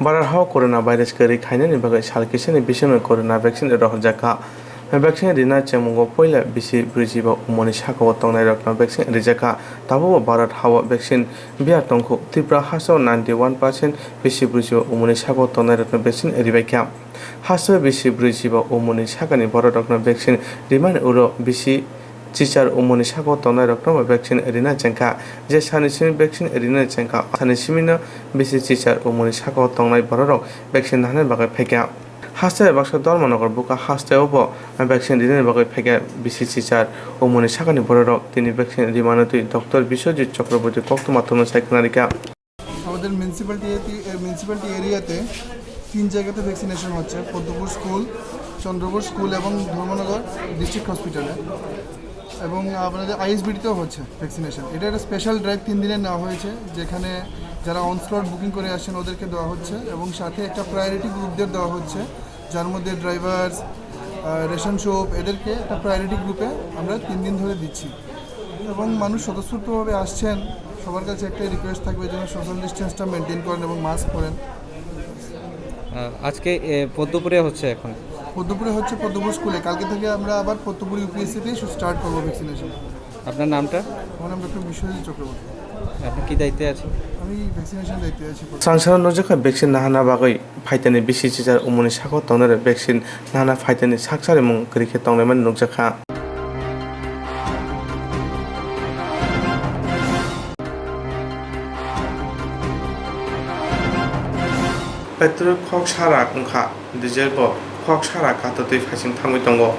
Bharat hao corona virus kwrwi khlainani bagwi sal kisani bisingono corona vaccine rohorjakha. Vaccine rina chengmungo poila bisi brwijiba umoni sakao tongnairokno vaccine rijakha. Tabukbo Bharat hao vaccine biya tongkhu. Tripura hasteo ninety one percent bisi brwijiba umoni sakao tongnairokno vaccine ribaikha. Hasteo bisi brwijiba umoni sakani bororokno vaccine rimani uro bisi chichar umoni sakao tongnairokno bo vaccine rina chengkha. Je sani simi vaccine rina chengkha, sani simino bisi chichar umoni sakao tongnai bororok vaccine nahani bagwi phaikha. Hasteo baksa Dharmanagar buka hasteo bo vaccine rinani bagwi phaikha bisi chichar umoni sakani bororok. Tini vaccine rimano twi Doctor Biswajit Chakraborty koktwma thumno sai khwnarikha. আমাদের municipality, municipality এরিয়াতে তিন জায়গাতে ভ্যাকসিনেশন হচ্ছে, পদ্মপুর স্কুল, চন্দ্রপুর স্কুল এবং ধর্মনগর ডিস্ট্রিক্ট হসপিটালে। এবং আপনাদের আইএসবিটিতেও হচ্ছে ভ্যাকসিনেশন। এটা একটা স্পেশাল ড্রাইভ তিন দিনের নেওয়া হয়েছে, যেখানে যারা অন স্লট বুকিং করে আসছেন ওদেরকে দেওয়া হচ্ছে এবং সাথে একটা প্রায়োরিটি গ্রুপদের দেওয়া হচ্ছে, যার মধ্যে ড্রাইভার্স, আহ, রেশন শপ, এদেরকে একটা প্রায়োরিটি গ্রুপে আমরা তিন দিন ধরে দিচ্ছি। এবং মানুষ স্বতঃস্ফূর্তভাবে আসছেন। সবার কাছে একটাই রিকোয়েস্ট থাকবে যেন সোশ্যাল ডিস্টেন্সটা মেনটেন করেন এবং মাস্ক পরেন। আহ, আজকে, এ, পদ্মপুরে হচ্ছে এখন। পদ্মপুরে হচ্ছে পদ্মপুর স্কুলে। কালকে থেকে আমরা আবার পদ্মপুর ইউপিএসসিতেই স্টার্ট করবো ভ্যাকসিনেশন। আপনার নামটা? আমার নাম ডক্টর বিশ্বজিৎ চক্রবর্তী। আপনি কি দায়িত্বে আছেন? আমি ভ্যাকসিনেশন দায়িত্বে আছি। Sangsano nukjakha vaccine nahana bagwi phaitani bisi chichar umoni sakao tongnai vaccine nahana phaitani sak charimung kwrwi khe tonglaimani nukjakha. Petrol khok sara wngkha, diesel bo khok sara katotwi phaising thangwi tongo.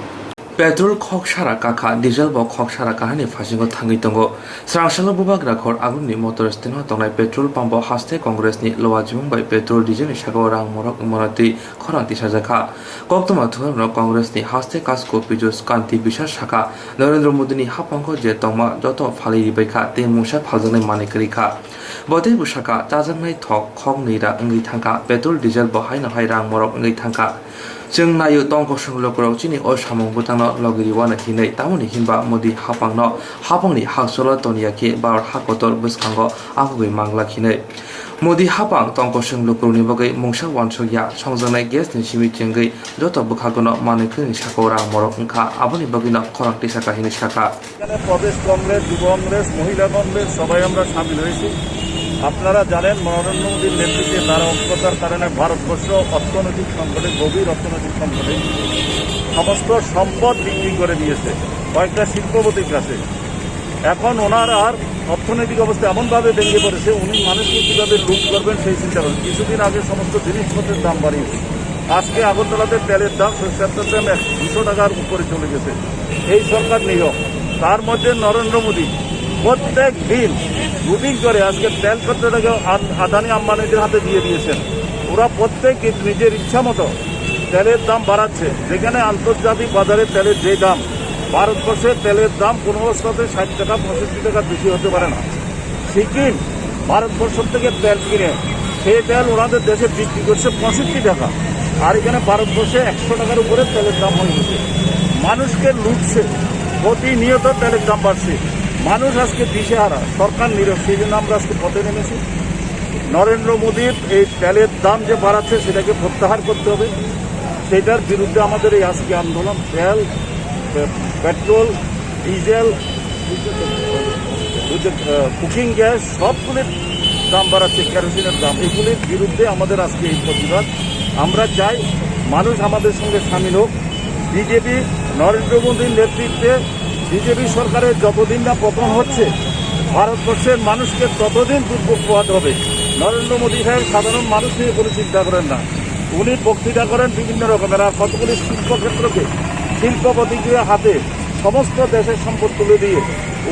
Petrol khok sara kakha, diesel bo khok sara kaharni phaisingo thangwi tongo. Srangsalo bubagra khor agulni motor stand-o tongnai petrol pump-o haste Congress-ni lowa jimung bai petrol diesel-ni sakao rang morok wngmano twi khorang tisajakha. Koktwma thumarokno Congress-ni haste Kasko Pijos Kanti Biswas sakha, Narendra Modi-ni haphango je tongma joto phalwi ribaikha tei mungsa phaljaknai manwi kwrwikha. Bo teibo sakha, chajaknai thok khok nwi ra wngwi thangkha, petrol, diesel bo haino hai rang morok wngwi thangkha. Chwng naio tongkosong lukurok chini o samung bwtangno logi riwano hinwi, tamoni hinba Modi haphangno haphangni hakcholo toniya khe Bharat ha kotor bwskango akhogwi manglak hinwi. Modi haphang tongkosong lukurokni bagwi mungsa uansukya, songjaknai gas ni simi chengwi joto bwkhagono manwi kwrwini sakao rang morok wngkha, aboni bagwino khorang tisaka hinwi sakha. এখানে প্রদেশ কংগ্রেস, যুব কংগ্রেস, মহিলা কংগ্রেস সবাই আমরা সামিল হয়েছি। আপনারা জানেন, নরেন্দ্র মোদীর নেতৃত্বে তারা ঐক্যতার কারণে ভারতবর্ষ অর্থনৈতিক সংকটে, গভীর অর্থনৈতিক সংকটে, সমস্ত সম্পদ বিক্রি করে দিয়েছে কয়েকটা শিল্পপতির কাছে। এখন ওনার আর অর্থনৈতিক অবস্থা এমনভাবে ভেঙে পড়েছে, উনি মানুষকে কীভাবে লুট করবেন সেই চিন্তা করেন। কিছুদিন আগে সমস্ত জিনিসপত্রের দাম বাড়িয়েছে, আজকে আগরতলাতে তেলের দাম, সরিষার তেলের দাম এক দুশো টাকার উপরে চলে গেছে। এই সরকার নিয়োগ, তার মধ্যে নরেন্দ্র মোদী প্রত্যেক দিন রুটিন করে আজকে তেল পেট্রোলটাকে আদ-, আদানি আম্বানিদের হাতে দিয়ে দিয়েছেন। ওরা প্রত্যেক দিন নিজের ইচ্ছা মতো তেলের দাম বাড়াচ্ছে। যেখানে আন্তর্জাতিক বাজারে তেলের যে দাম, ভারতবর্ষে তেলের দাম কোনো অবস্থাতে ষাট টাকা, পঁয়ষট্টি টাকা বেশি হতে পারে না। সিকিম ভারতবর্ষ থেকে তেল কিনে সেই তেল ওনাদের দেশে বিক্রি করছে পঁয়ষট্টি টাকা, আর এখানে ভারতবর্ষে একশো টাকার উপরে তেলের দাম হয়ে গেছে। মানুষকে লুটছে, প্রতিনিয়ত তেলের দাম বাড়ছে, মানুষ আজকে দিশেহারা, সরকার নীরব। সেই জন্য আমরা আজকে পথে নেমেছি। নরেন্দ্র মোদীর এই তেলের দাম যে বাড়াচ্ছে, সেটাকে প্রত্যাহার করতে হবে। সেটার বিরুদ্ধে আমাদের এই আজকে আন্দোলন। তেল, পে-, পেট্রোল, ডিজেল, বুঝছেন, আহ, কুকিং গ্যাস, সবগুলির দাম বাড়াচ্ছে, কেরোসিনের দাম, এগুলির বিরুদ্ধে আমাদের আজকে এই প্রতিবাদ। আমরা চাই মানুষ আমাদের সঙ্গে সামিল হোক। বিজেপি, নরেন্দ্র মোদীর নেতৃত্বে বিজেপি সরকারের যতদিন না পতন হচ্ছে, ভারতবর্ষের মানুষকে ততদিন দুর্ভোগ পোহাতে হবে। নরেন্দ্র মোদী সাহেব সাধারণ মানুষ নিয়ে কোনো চিন্তা করেন না। উনি বক্তৃতা করেন বিভিন্ন রকমের, আর কতগুলি শিল্পক্ষেত্রকে, শিল্পপতিদের হাতে সমস্ত দেশের সম্পদ তুলে দিয়ে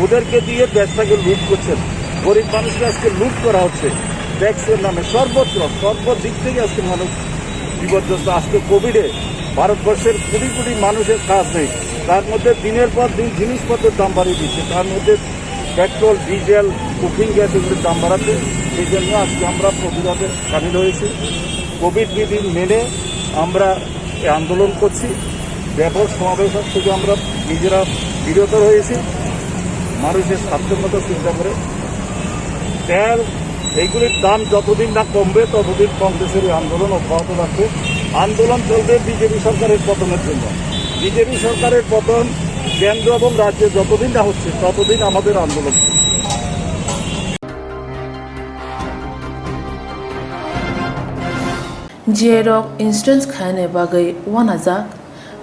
ওদেরকে দিয়ে দেশটাকে লুট করছেন। গরিব মানুষকে আজকে লুট করা হচ্ছে ট্যাক্সের নামে। সর্বত্র, সর্বদিক থেকে আজকে মানুষ বিপর্যস্ত। আজকে কোভিডে ভারতবর্ষের কোটি কোটি মানুষের কাজ নেই, তার মধ্যে দিনের পর দিন জিনিসপত্রের দাম বাড়িয়ে দিচ্ছে, তার মধ্যে পেট্রোল, ডিজেল, কুকিং গ্যাস এগুলির দাম বাড়াচ্ছে। সেই জন্য আজকে আমরা প্রতিবাদে সামিল হয়েছি। কোভিড বিধি মেনে আমরা এই আন্দোলন করছি। ব্যাপক সমাবেশ থেকে আমরা নিজেরা বিরত রয়েছি। মানুষের স্বার্থের মতো চিন্তা করে। তেল এইগুলির দাম যতদিন না কমবে, ততদিন কংগ্রেসের এই আন্দোলন অব্যাহত থাকবে। আন্দোলন চলবে বিজেপি সরকারের পতনের জন্য। বিজেপি সরকারের পতন কেন্দ্র এবং রাজ্যে যতদিন না হচ্ছে, ততদিন আমাদের আন্দোলন। J rok insurance khainani bagwi uanajak,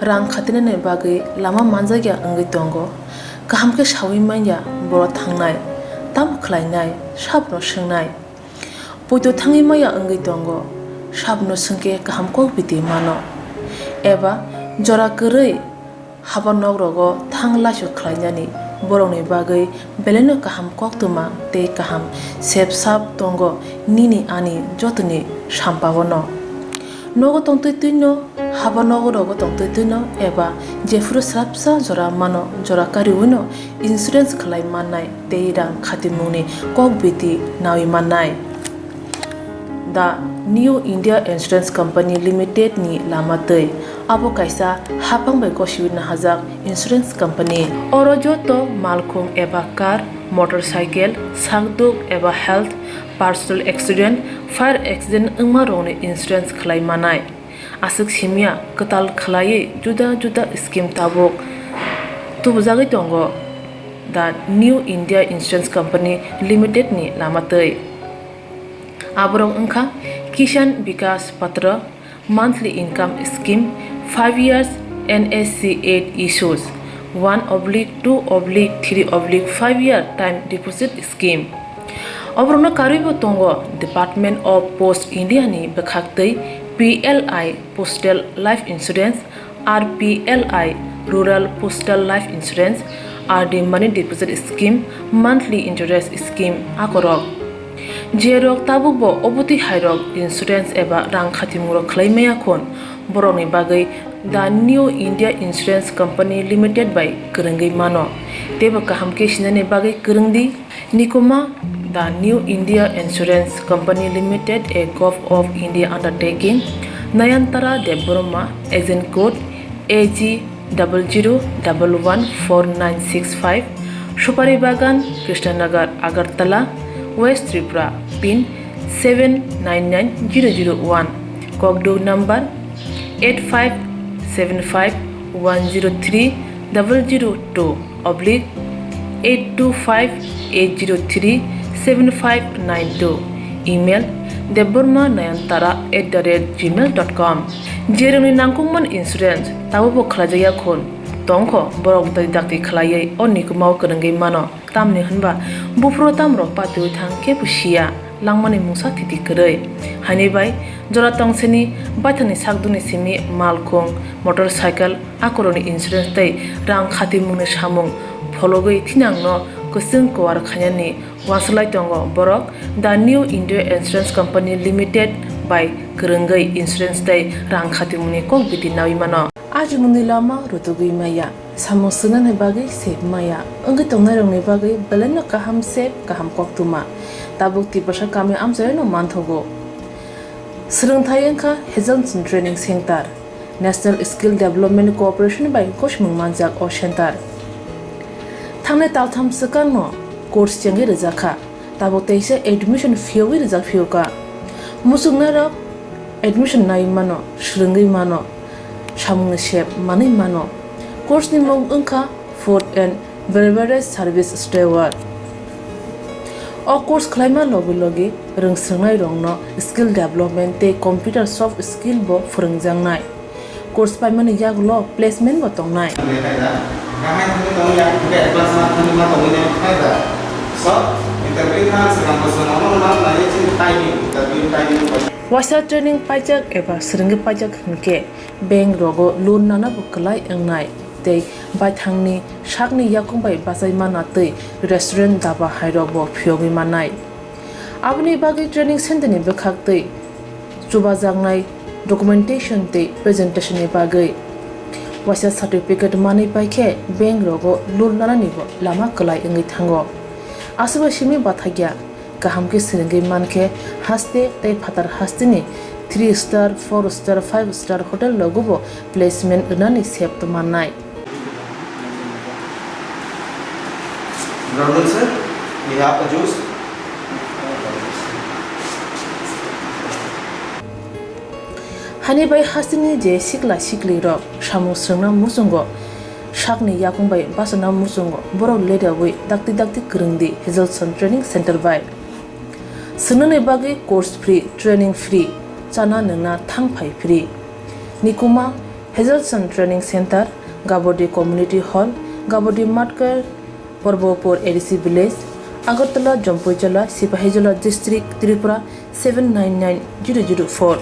rang khatinani bagwi lama manjakya wngwi tongo. Kaham khe saui manya borok thangnai, tamo khlainai, sabno swngnai. Poito thangwi manya wngwi tongo, sabno swngkhe kaham kok biti mano. Eba jora kwrwi haba nok rogo thang laisu khlainani borokni bagwi belaino kaham koktwma tei kaham sep sap tongo nini ani jotoni sampao no. Nogo tongtwi twino, haba nogo rogo tongtwi twino eba jephuru swrapsa jora mano, jora kariwino insurance khlai mannai tei rang khatimungni kok biti naui mannai. The New India Insurance Company Limited ni lama twi. Abo kaisa haphang bai gosiwi nahajak insurance company. Oro joto malkhung eba car, motorcycle, sakduk eba health, personal accident, fire accident wngma rokni insurance khlai manai. Aswk simya kwtal khlaiwi juda juda scheme tabuk tubujagwi tongo The New India Insurance Company Limited ni lama twi. Aborok wngkha Kisan Vikas Patra, monthly income scheme, five years N S C eight issues, one oblique two oblique three oblique five year time deposit scheme. Oborokno karwibo tongo Department of Post India ni bwkhaktwi P L I Postal Life Insurance, R P L I Rural Postal Life Insurance, R D Money Deposit Scheme, Monthly Interest Scheme akorok. Jerok tabukbo obotwi hairok insurance eba rang khatimungrok khlai maya khun, borokni bagwi The New India Insurance Company Limited bai kwrwngwi mano. Teibo kaham khe sinani bagwi kwrwng di. Nikuma, The New India Insurance Company Limited, a Govt of India undertaking, Nayantara Debbarma, agent code A G double zero double one four nine six five, Supari Bagan, Krishnanagar, Agartala, West Tripura, pin seven nine nine zero zero one, Kokduk number eight five seven five one zero three double zero two oblique eight two five eight zero three seven five nine two, email debbarma nayantara at the rate gmail dot com. Jerokni nangkukmani insurance tabukbo khlaijakya khun tongkho, borok dai dakti khlaiwi o nikumao kwrwngwi mano. Tamni hwnba buphuru tamrok patiwi thang kebo siya, langmani mungsa thiti kwrwi. Haini bai jora tongseni baithangni sakdukni simi malkhung, motorcycle, akorokni insurance tei rang khatimungni samung phologwi thinangno kwchwng kuar khainani uansuk lai tongo borok The New India Insurance Company Limited bai kwrwngwi insurance tei rang khatimungni kok biti naui mano. Ajimungni lama rutugwi maya, samung swngnani bagwi sep maya, wngwi tongnairokni bagwi belaino kaham sep, kaham koktwma. Tabuk Tiprasa kami amchaino manthogo. Swrwngthai wngkha Hazelson Training Center, National Skill Development Corporation bai gosimung manjak o center. Thangnai taltham swkangno course chengwi rwjakha. Tabuk teisa admission phiyogwi rijak phiyokha. Muchungnairok admission naiwi mano, swrwngwi mano, samungni sep manwi mano. Course ni mung wngkha Food and Beverage Service Steward. O course khlaima logi logi rwngswrwngnairokno skill development tei computer soft skill bo phwrwngjaknai. Course paimani yagulo placement bo tongnai. Waisa training paijak eba swrwngwi paijak hinkhe bank rogo loan nana bo kwlai wngnai tei baithangni sakni yakung bai bachai mana tei restaurant daba hairok bo phiyogwi mannai. Aboni bagwi training center ni bwkhak tei chubajaknai documentation tei presentation ni bagwi waisa certificate manwi paikhe bank rogo loan nanani bo lama kwlai wngwi thango. Aswkbai simi bathakya kaham khe swrwngwi mankhe haste tei phatar hasteni three star, four star, five star hotel rogo bo placement rwnani sep tongmannai. Honorable sir, we have a juice. Hani bai hasteni je sikla sikli rok samung swrwngna muchungo, sakni yakung bai bachana muchungo borok leriawi dakti dakti kwrwngdi Hazelson Training Center bai. Swngnani bagwi course free, training free, chana nwngna thang phai free. Nikuma Hazelson Training Center, Gabodi Community Hall, Gabodi Matkar, Porbopur A D C Village, Agartala, Jampuijala, Sipahijola District, Tripura seven nine nine zero zero four.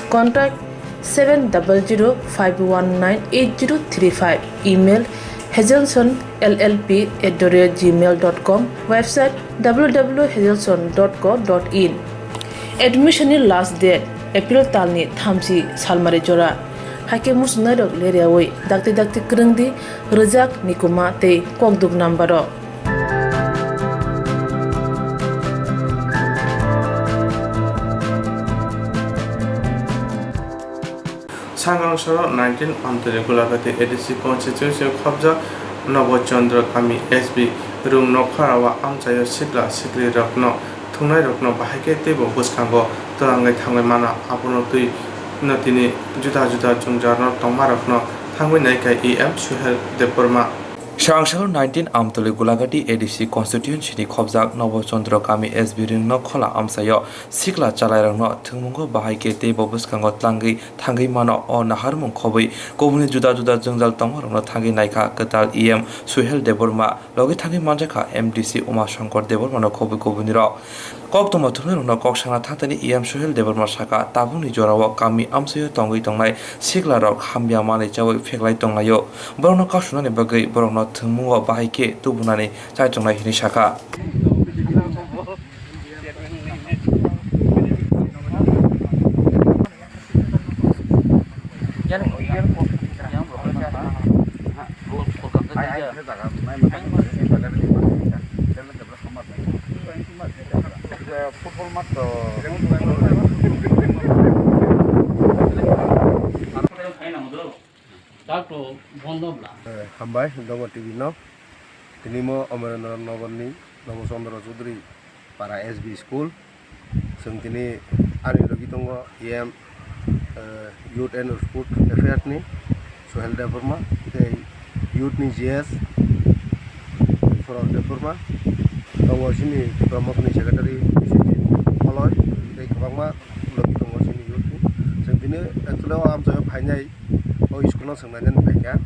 Contact seven double zero five one nine eight zero three five. Email hazelson L L P at the rate gmail dot com. Website W W W hazelson dot co dot in. Admission ni last date April talni thamchi salmari jora. Haikhe muchungnai rok leriawi dakti dakti kwrwngdi, rwjak, nikuma tei kokduk number o. Sangrong soro nineteen Amtwini Gulagati A D C constituency khobjak Nobo Chandra Kami S B Rung Nokhora o amchaio sikla sikli rokno thwngnairokno bahai khe teibo bwskango twlangwi thangwi mano. Abono twi no tini juda juda jwngjarno tongmarokno thangwi naikha E M Suhel Debbarma. Sangsago nineteen Amtwini Gulagati A D C constituency ni khobjak Nobo Chandra Kami S B Rung Nokhora amchaio sikla chalairokno thwngmungo bahai khe teibo bwskango twlangwi thangwi mano. O naharmung khobwi kubuni juda juda jwngjal tongmarokno thangwi naikha kwtal E M Suhel Debbarma, logi thangwi manjakha M D C Uma Shankar Debbarmano khobwi kubunirok. Koktwma thumnairokno kok sana thatani E M Suhel Debbarma sakha, tabukni jorao kami amchaio tongwi tongnai siklarok hamya manwi chaui pheklai tonglaio. Borokno kasunani bagwi borokno thwngmungo bahai khe tubunani chaitongnai hwnwi sakha. Hambai, Dongor T V no. Tini mo Amarendra Nagar ni Nobo Chandra Chaudhary para S B school. Chwng tini ani logi tongo E M, eh, Youth and Sport Affairs ni Suhel Debbarma, tei Youth ni G S Sorol Debbarma, tongo chini Tipra Mothani Secretary Biswajit Kholoi, tei kwbangma logi tongo chini youth ni. Chwng tini actually o amchaio phainai o school no chwng nainani phaikha.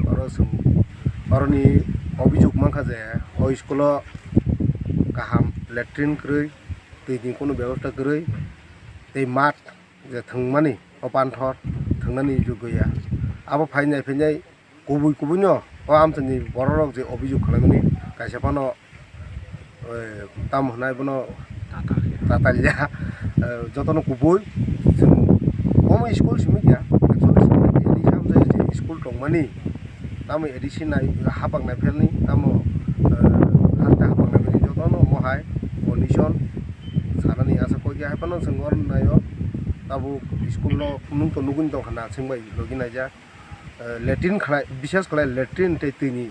Oro chwng, oroni obijok mankha je o school o kaham latrine kwrwi, twi ni kunu bebosta kwrwi, tei mat je thwngmani o panthor thwngnani jogya. Abo phainai phainai kubui kubui no o amchaini borok rok je obijok khwlaimani kaisa phano, eh, tamo hwnai bono tatalya, eh, jotono kubui chwng omo school simi kya actually simi kya ni samjai je school tongmani. Tamo A D C nai hapak nai phelni tamo, eh, haste hapak nai phelni jotono omo hai condition sanani asa koi khe hai phano chwng oro naio tabuk school no nung to nugwi tongkha na chwng bai logi naijak, eh, latrine khlai bisas khlai latrine tei twi ni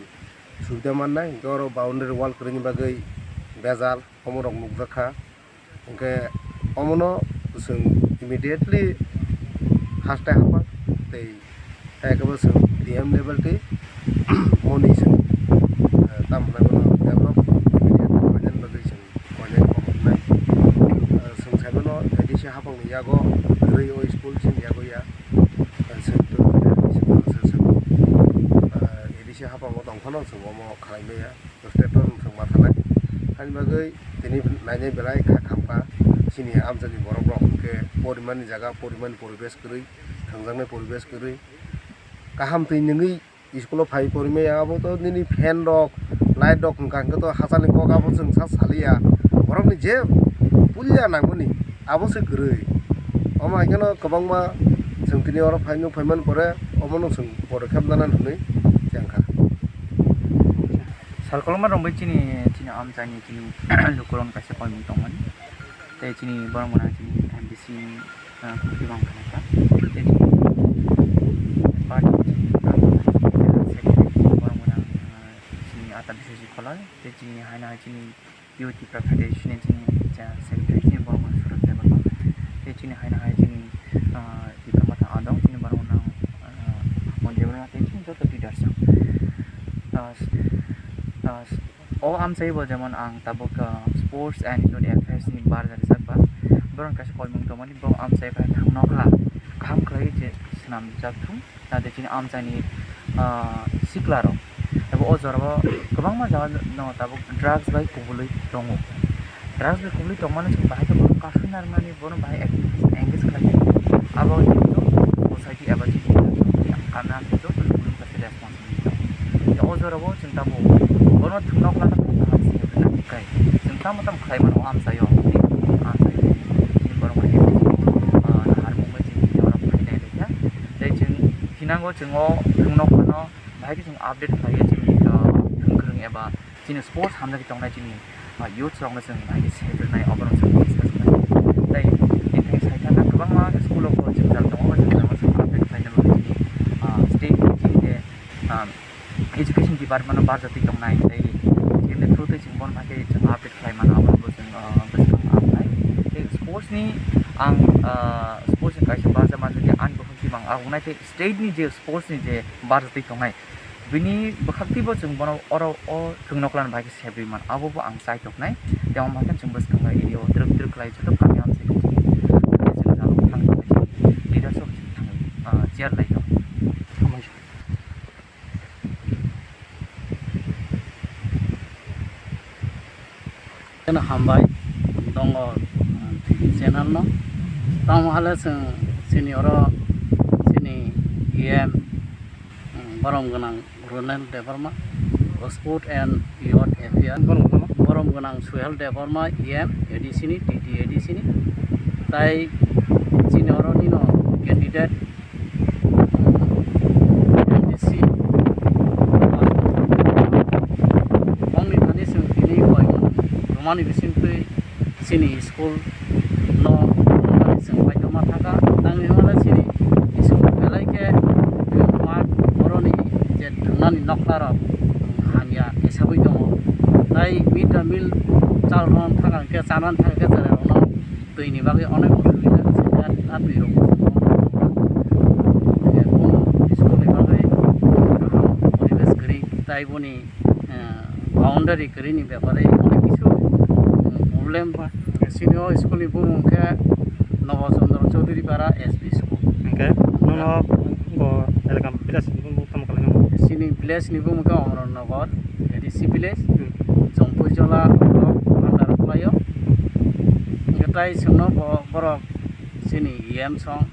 subida mannai hinkhe oro boundary wall kwrwini bagwi bejal omo rok nukjakha. Hwnkhe omono chwng immediately haste hapak tei hai khe bo chwng D M level tei moni chwng, eh, tamo hwnai bono develop immediately khlainani bagwi chwng koinai kokroknai. Eh, chwng sai mano A D C hapangni yago kwrwi o school chini yago ya. Eh, chwng, eh, A D C hapango tong phano chwng omo khlai maya. Tractor wng thwng ma thanai. Haini bagwi tini nainai belai kha khamkha chini amchaini borok rok hwnkhe porimani jaga, porimani poribesh kwrwi, thwngjaknai poribesh kwrwi. Kaham twi nwngwi school o phai porimaya, abo to nini fan rok, light rok hwnkha hwnkhe to hachal ni kok abo chwng sa saliya. Borokni je puila nangmani abo se kwrwi. Omo hai kheno kwbangma chwng tini oro phai nuk phaimani pore omono chwng pore khep nana hwnwi chengkha. Sal koloma romwi chini, chini amchaini chini lukurok kaisa koimung tongmani. Tei chini borok mwnang chini M D C ni, ah, kwrwi bang kha. Tei chini party Tei chini haino hai chini Youth Tipra Federation ni chini cha secretary chini borok no Suraj Debbarma. Tei chini haino hai chini, ah, Tipra Motha adong chini borok no, ah, Mon Debbarma tei chini joto leaders rok. Ah, s-, ah, s-, o amchai bo jemon ang tabuk, ah, Sports and Youth Affairs ni barja rijak ba. Borok kaisa koimung tongmani bo amchai bai thang nokla kaham khlai je swnam jak thung. Naitwi chini amchaini, ah, siklarok ebo o jorao kwbangma jaga no tabuk drugs bai kubulwi tongo. Drugs bai kubulwi tongmano chwng bahai khe bono kasui narwknani, bono bahai activities engage khlai khe abo chini society eba chini kami amchaini joto ni responsibility tongo. O jorao chwng tabuk bono thwngno khlana khe kaham se hwnwi nang khe chwng tamo tamo khlai mano o amchaio, amchaio chini borok bai, ah, naharmung bai chini oro phainai. Tei chwng thinango chwng o thwngno phano bahai khe chwng update khlaiwi chini, ah, thwng kwrwng eba chini sports hamjagwi tongnai chini, ah, youths rokno chwng bahai khe sep rwnai, oborok chwng discuss khlai. Tei tini thani sai thangkha kwbangma school o bo jwngjal tongo, o jwngjal no chwng update khlaina bagwi chini, ah, state ni chini je, ah, education department o barjatwi tongnai tei chini through tei chwng bono bahai khe chwng update khlai mano, abono bo chwng, ah, bwskang upnai. Tei sports ni ang, ah, sports ni kaisa barja manjak khe ani bukhuk twi mang agonai tei state ni je sports ni je barjatwi tongnai, bini bwkhaktwi bo chwng bono oro o thwngnoklano bahai khe sebrwi man, abo bo ang chai toknai. Tei omo hai khe chwng bwskango area o twrwk twrwk khlai joto kami amchaini chini, chini jalo thang thangwi chini leaders rok chini thangwi, ah, chair lai tong. Hambai. Keno hambai tongo, um, T V channel no. Tamo hale chwng chini oro chini E M, um, borom gwnang Ronel Debbarma, Sport and Youth Affairs, borom gwnang Suhel Debbarma, E M A D C ni, T T A D C ni. Tai chini oro nino candidate M D C. Bangni thani chwng tini koimung rwmani bisingtwi chini school no rwmani chwng paitoma thangkha. Tangwi hwnmale chini school belai khe mat boroni je thwngnani noklarok hamya kesagwi tongo. Tai mid day meal chal rwna thangkha hwnkhe, chanani thangkha hwnkhe cherairokno twi ni bagwi onek osubida se, a, a twi rok. Kunu school ni bagwi kaham poribesh kwrwi, tai boni, eh, boundary kwrwi ni bepare onek kisu, eh, problem. Sini o school ni bumung khe Nobo Chandra Chaudhary Para S B school. Hwnkhe nono bo elaka village ni bumung tamo kalai? Sini village ni bumung khe Omornagar A D C village, hmm. Chongpuijola block under o khlaio. Hwnkhe tai chwngno bo, borok chini E M song,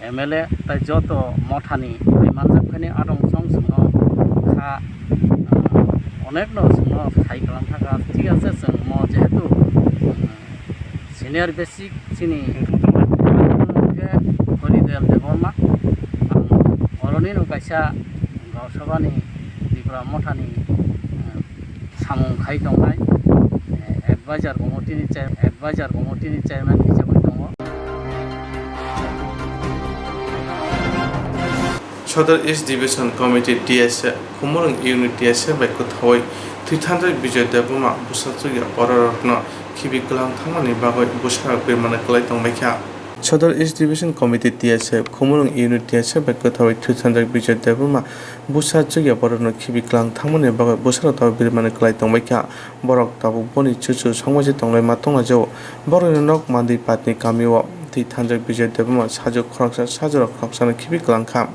M L A, tai joto mothani bai manjak phani adong song chwngno kha, ah, onekno chwngno sai kwlang thangkha. Thik ache, chwng mo jehetu, ah, senior basic chini hwnkhe Horidel Debbarma, ang oroni no kaisa Gausabani Tripura mothani, ah, samung khai tongnai, eh, advisor committee ni chair-, advisor committee ni chairman hisabwi tongo. Sodor East Division Committee T S F, Khumulwng Unit T S F bai kwthawi thwithanjak Bijoy Debbarma bwsajwk ya bororokno khibi kwlang thangmani bagwi bwsarok birmani kwlai tongbaikha. Sodor East Division Committee T S F, Khumulwng Unit T S F bai kwthawi thwithanjak Bijoy Debbarma bwsajwk ya bororokno khibi kwlang thangmani bagwi bwsarok tabuk birmani kwlai tongbaikha. Borok tabuk boni chuchu songbaise tonglai ma tonglaijao. Borokni nok Mandwi Patni kamio thwithanjak Bijoy Debbarma sajwk khoroksa, sajwrok khoroksano khibi kwlangkha.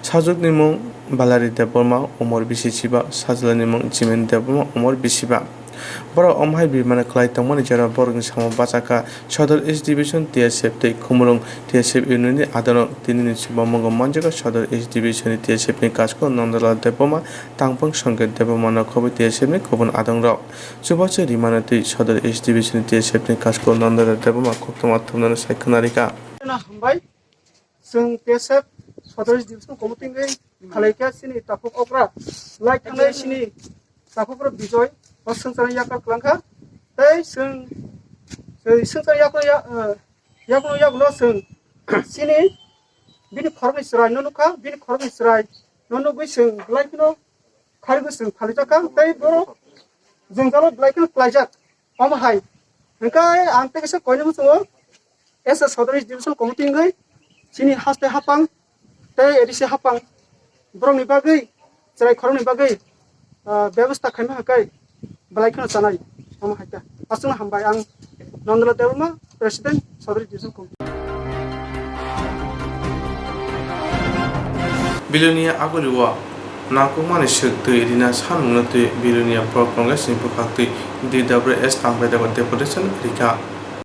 Sajwkni mung Balari Debbarma, umor bisi chiba, sajwlani mung Jimen Debbarma, umor bisi ba. Borok omo hai birmani kwlai tongmani jora borokni samung bachakha. Sodor East Division T S F tei Khumulwng T S F Unit ni adonok tinini chubamungo manjagwi Sodor East Division ni T S F ni Kaskol Nandalal Debbarma, Tangphung Sanket Debbarma no khobwi T S F ni kubun adongrok. Chubachu rimano twi Sodor East Division ni T S F ni Kaskol Nandalal Debbarma koktwma thumnani sai khwnarikha. Hambai. Chwng T S F Sodor Division Committee wngwi khalai khe chini takhuk okra lai thangnai chini takhuk okra Bijoy o swngcharni yakar kwlangkha. Tei chwng, chwng swngcharni yakar ya-, eh, yakno yagulo chwng chini bini khoroknwi chwraino nukha, bini khoroknwi chwraino nugwi chwng belai kheno kharigwi chwng phalijakha. Tei borok Jwngjalo belai kheno klaijak. Omo hai hwnkhe ang tei kaisa koinwi muchungo S S Sodori Division Committee wngwi chini haste hapang tei A D C hapang borokni bagwi chwrai khoroknwi bagwi, ah, bebostha khaima hwnkhe belai kheno chanai. Omo hai khe aswkno hambai ang Nandala Debbarma, President, Sodori Division Committee. Bilonia Agulio nangkukmani swk twi rina sanmungno twi Bilonia Block Congress ni bwkhaktwi D W S tangbaidakgo deputation rikha.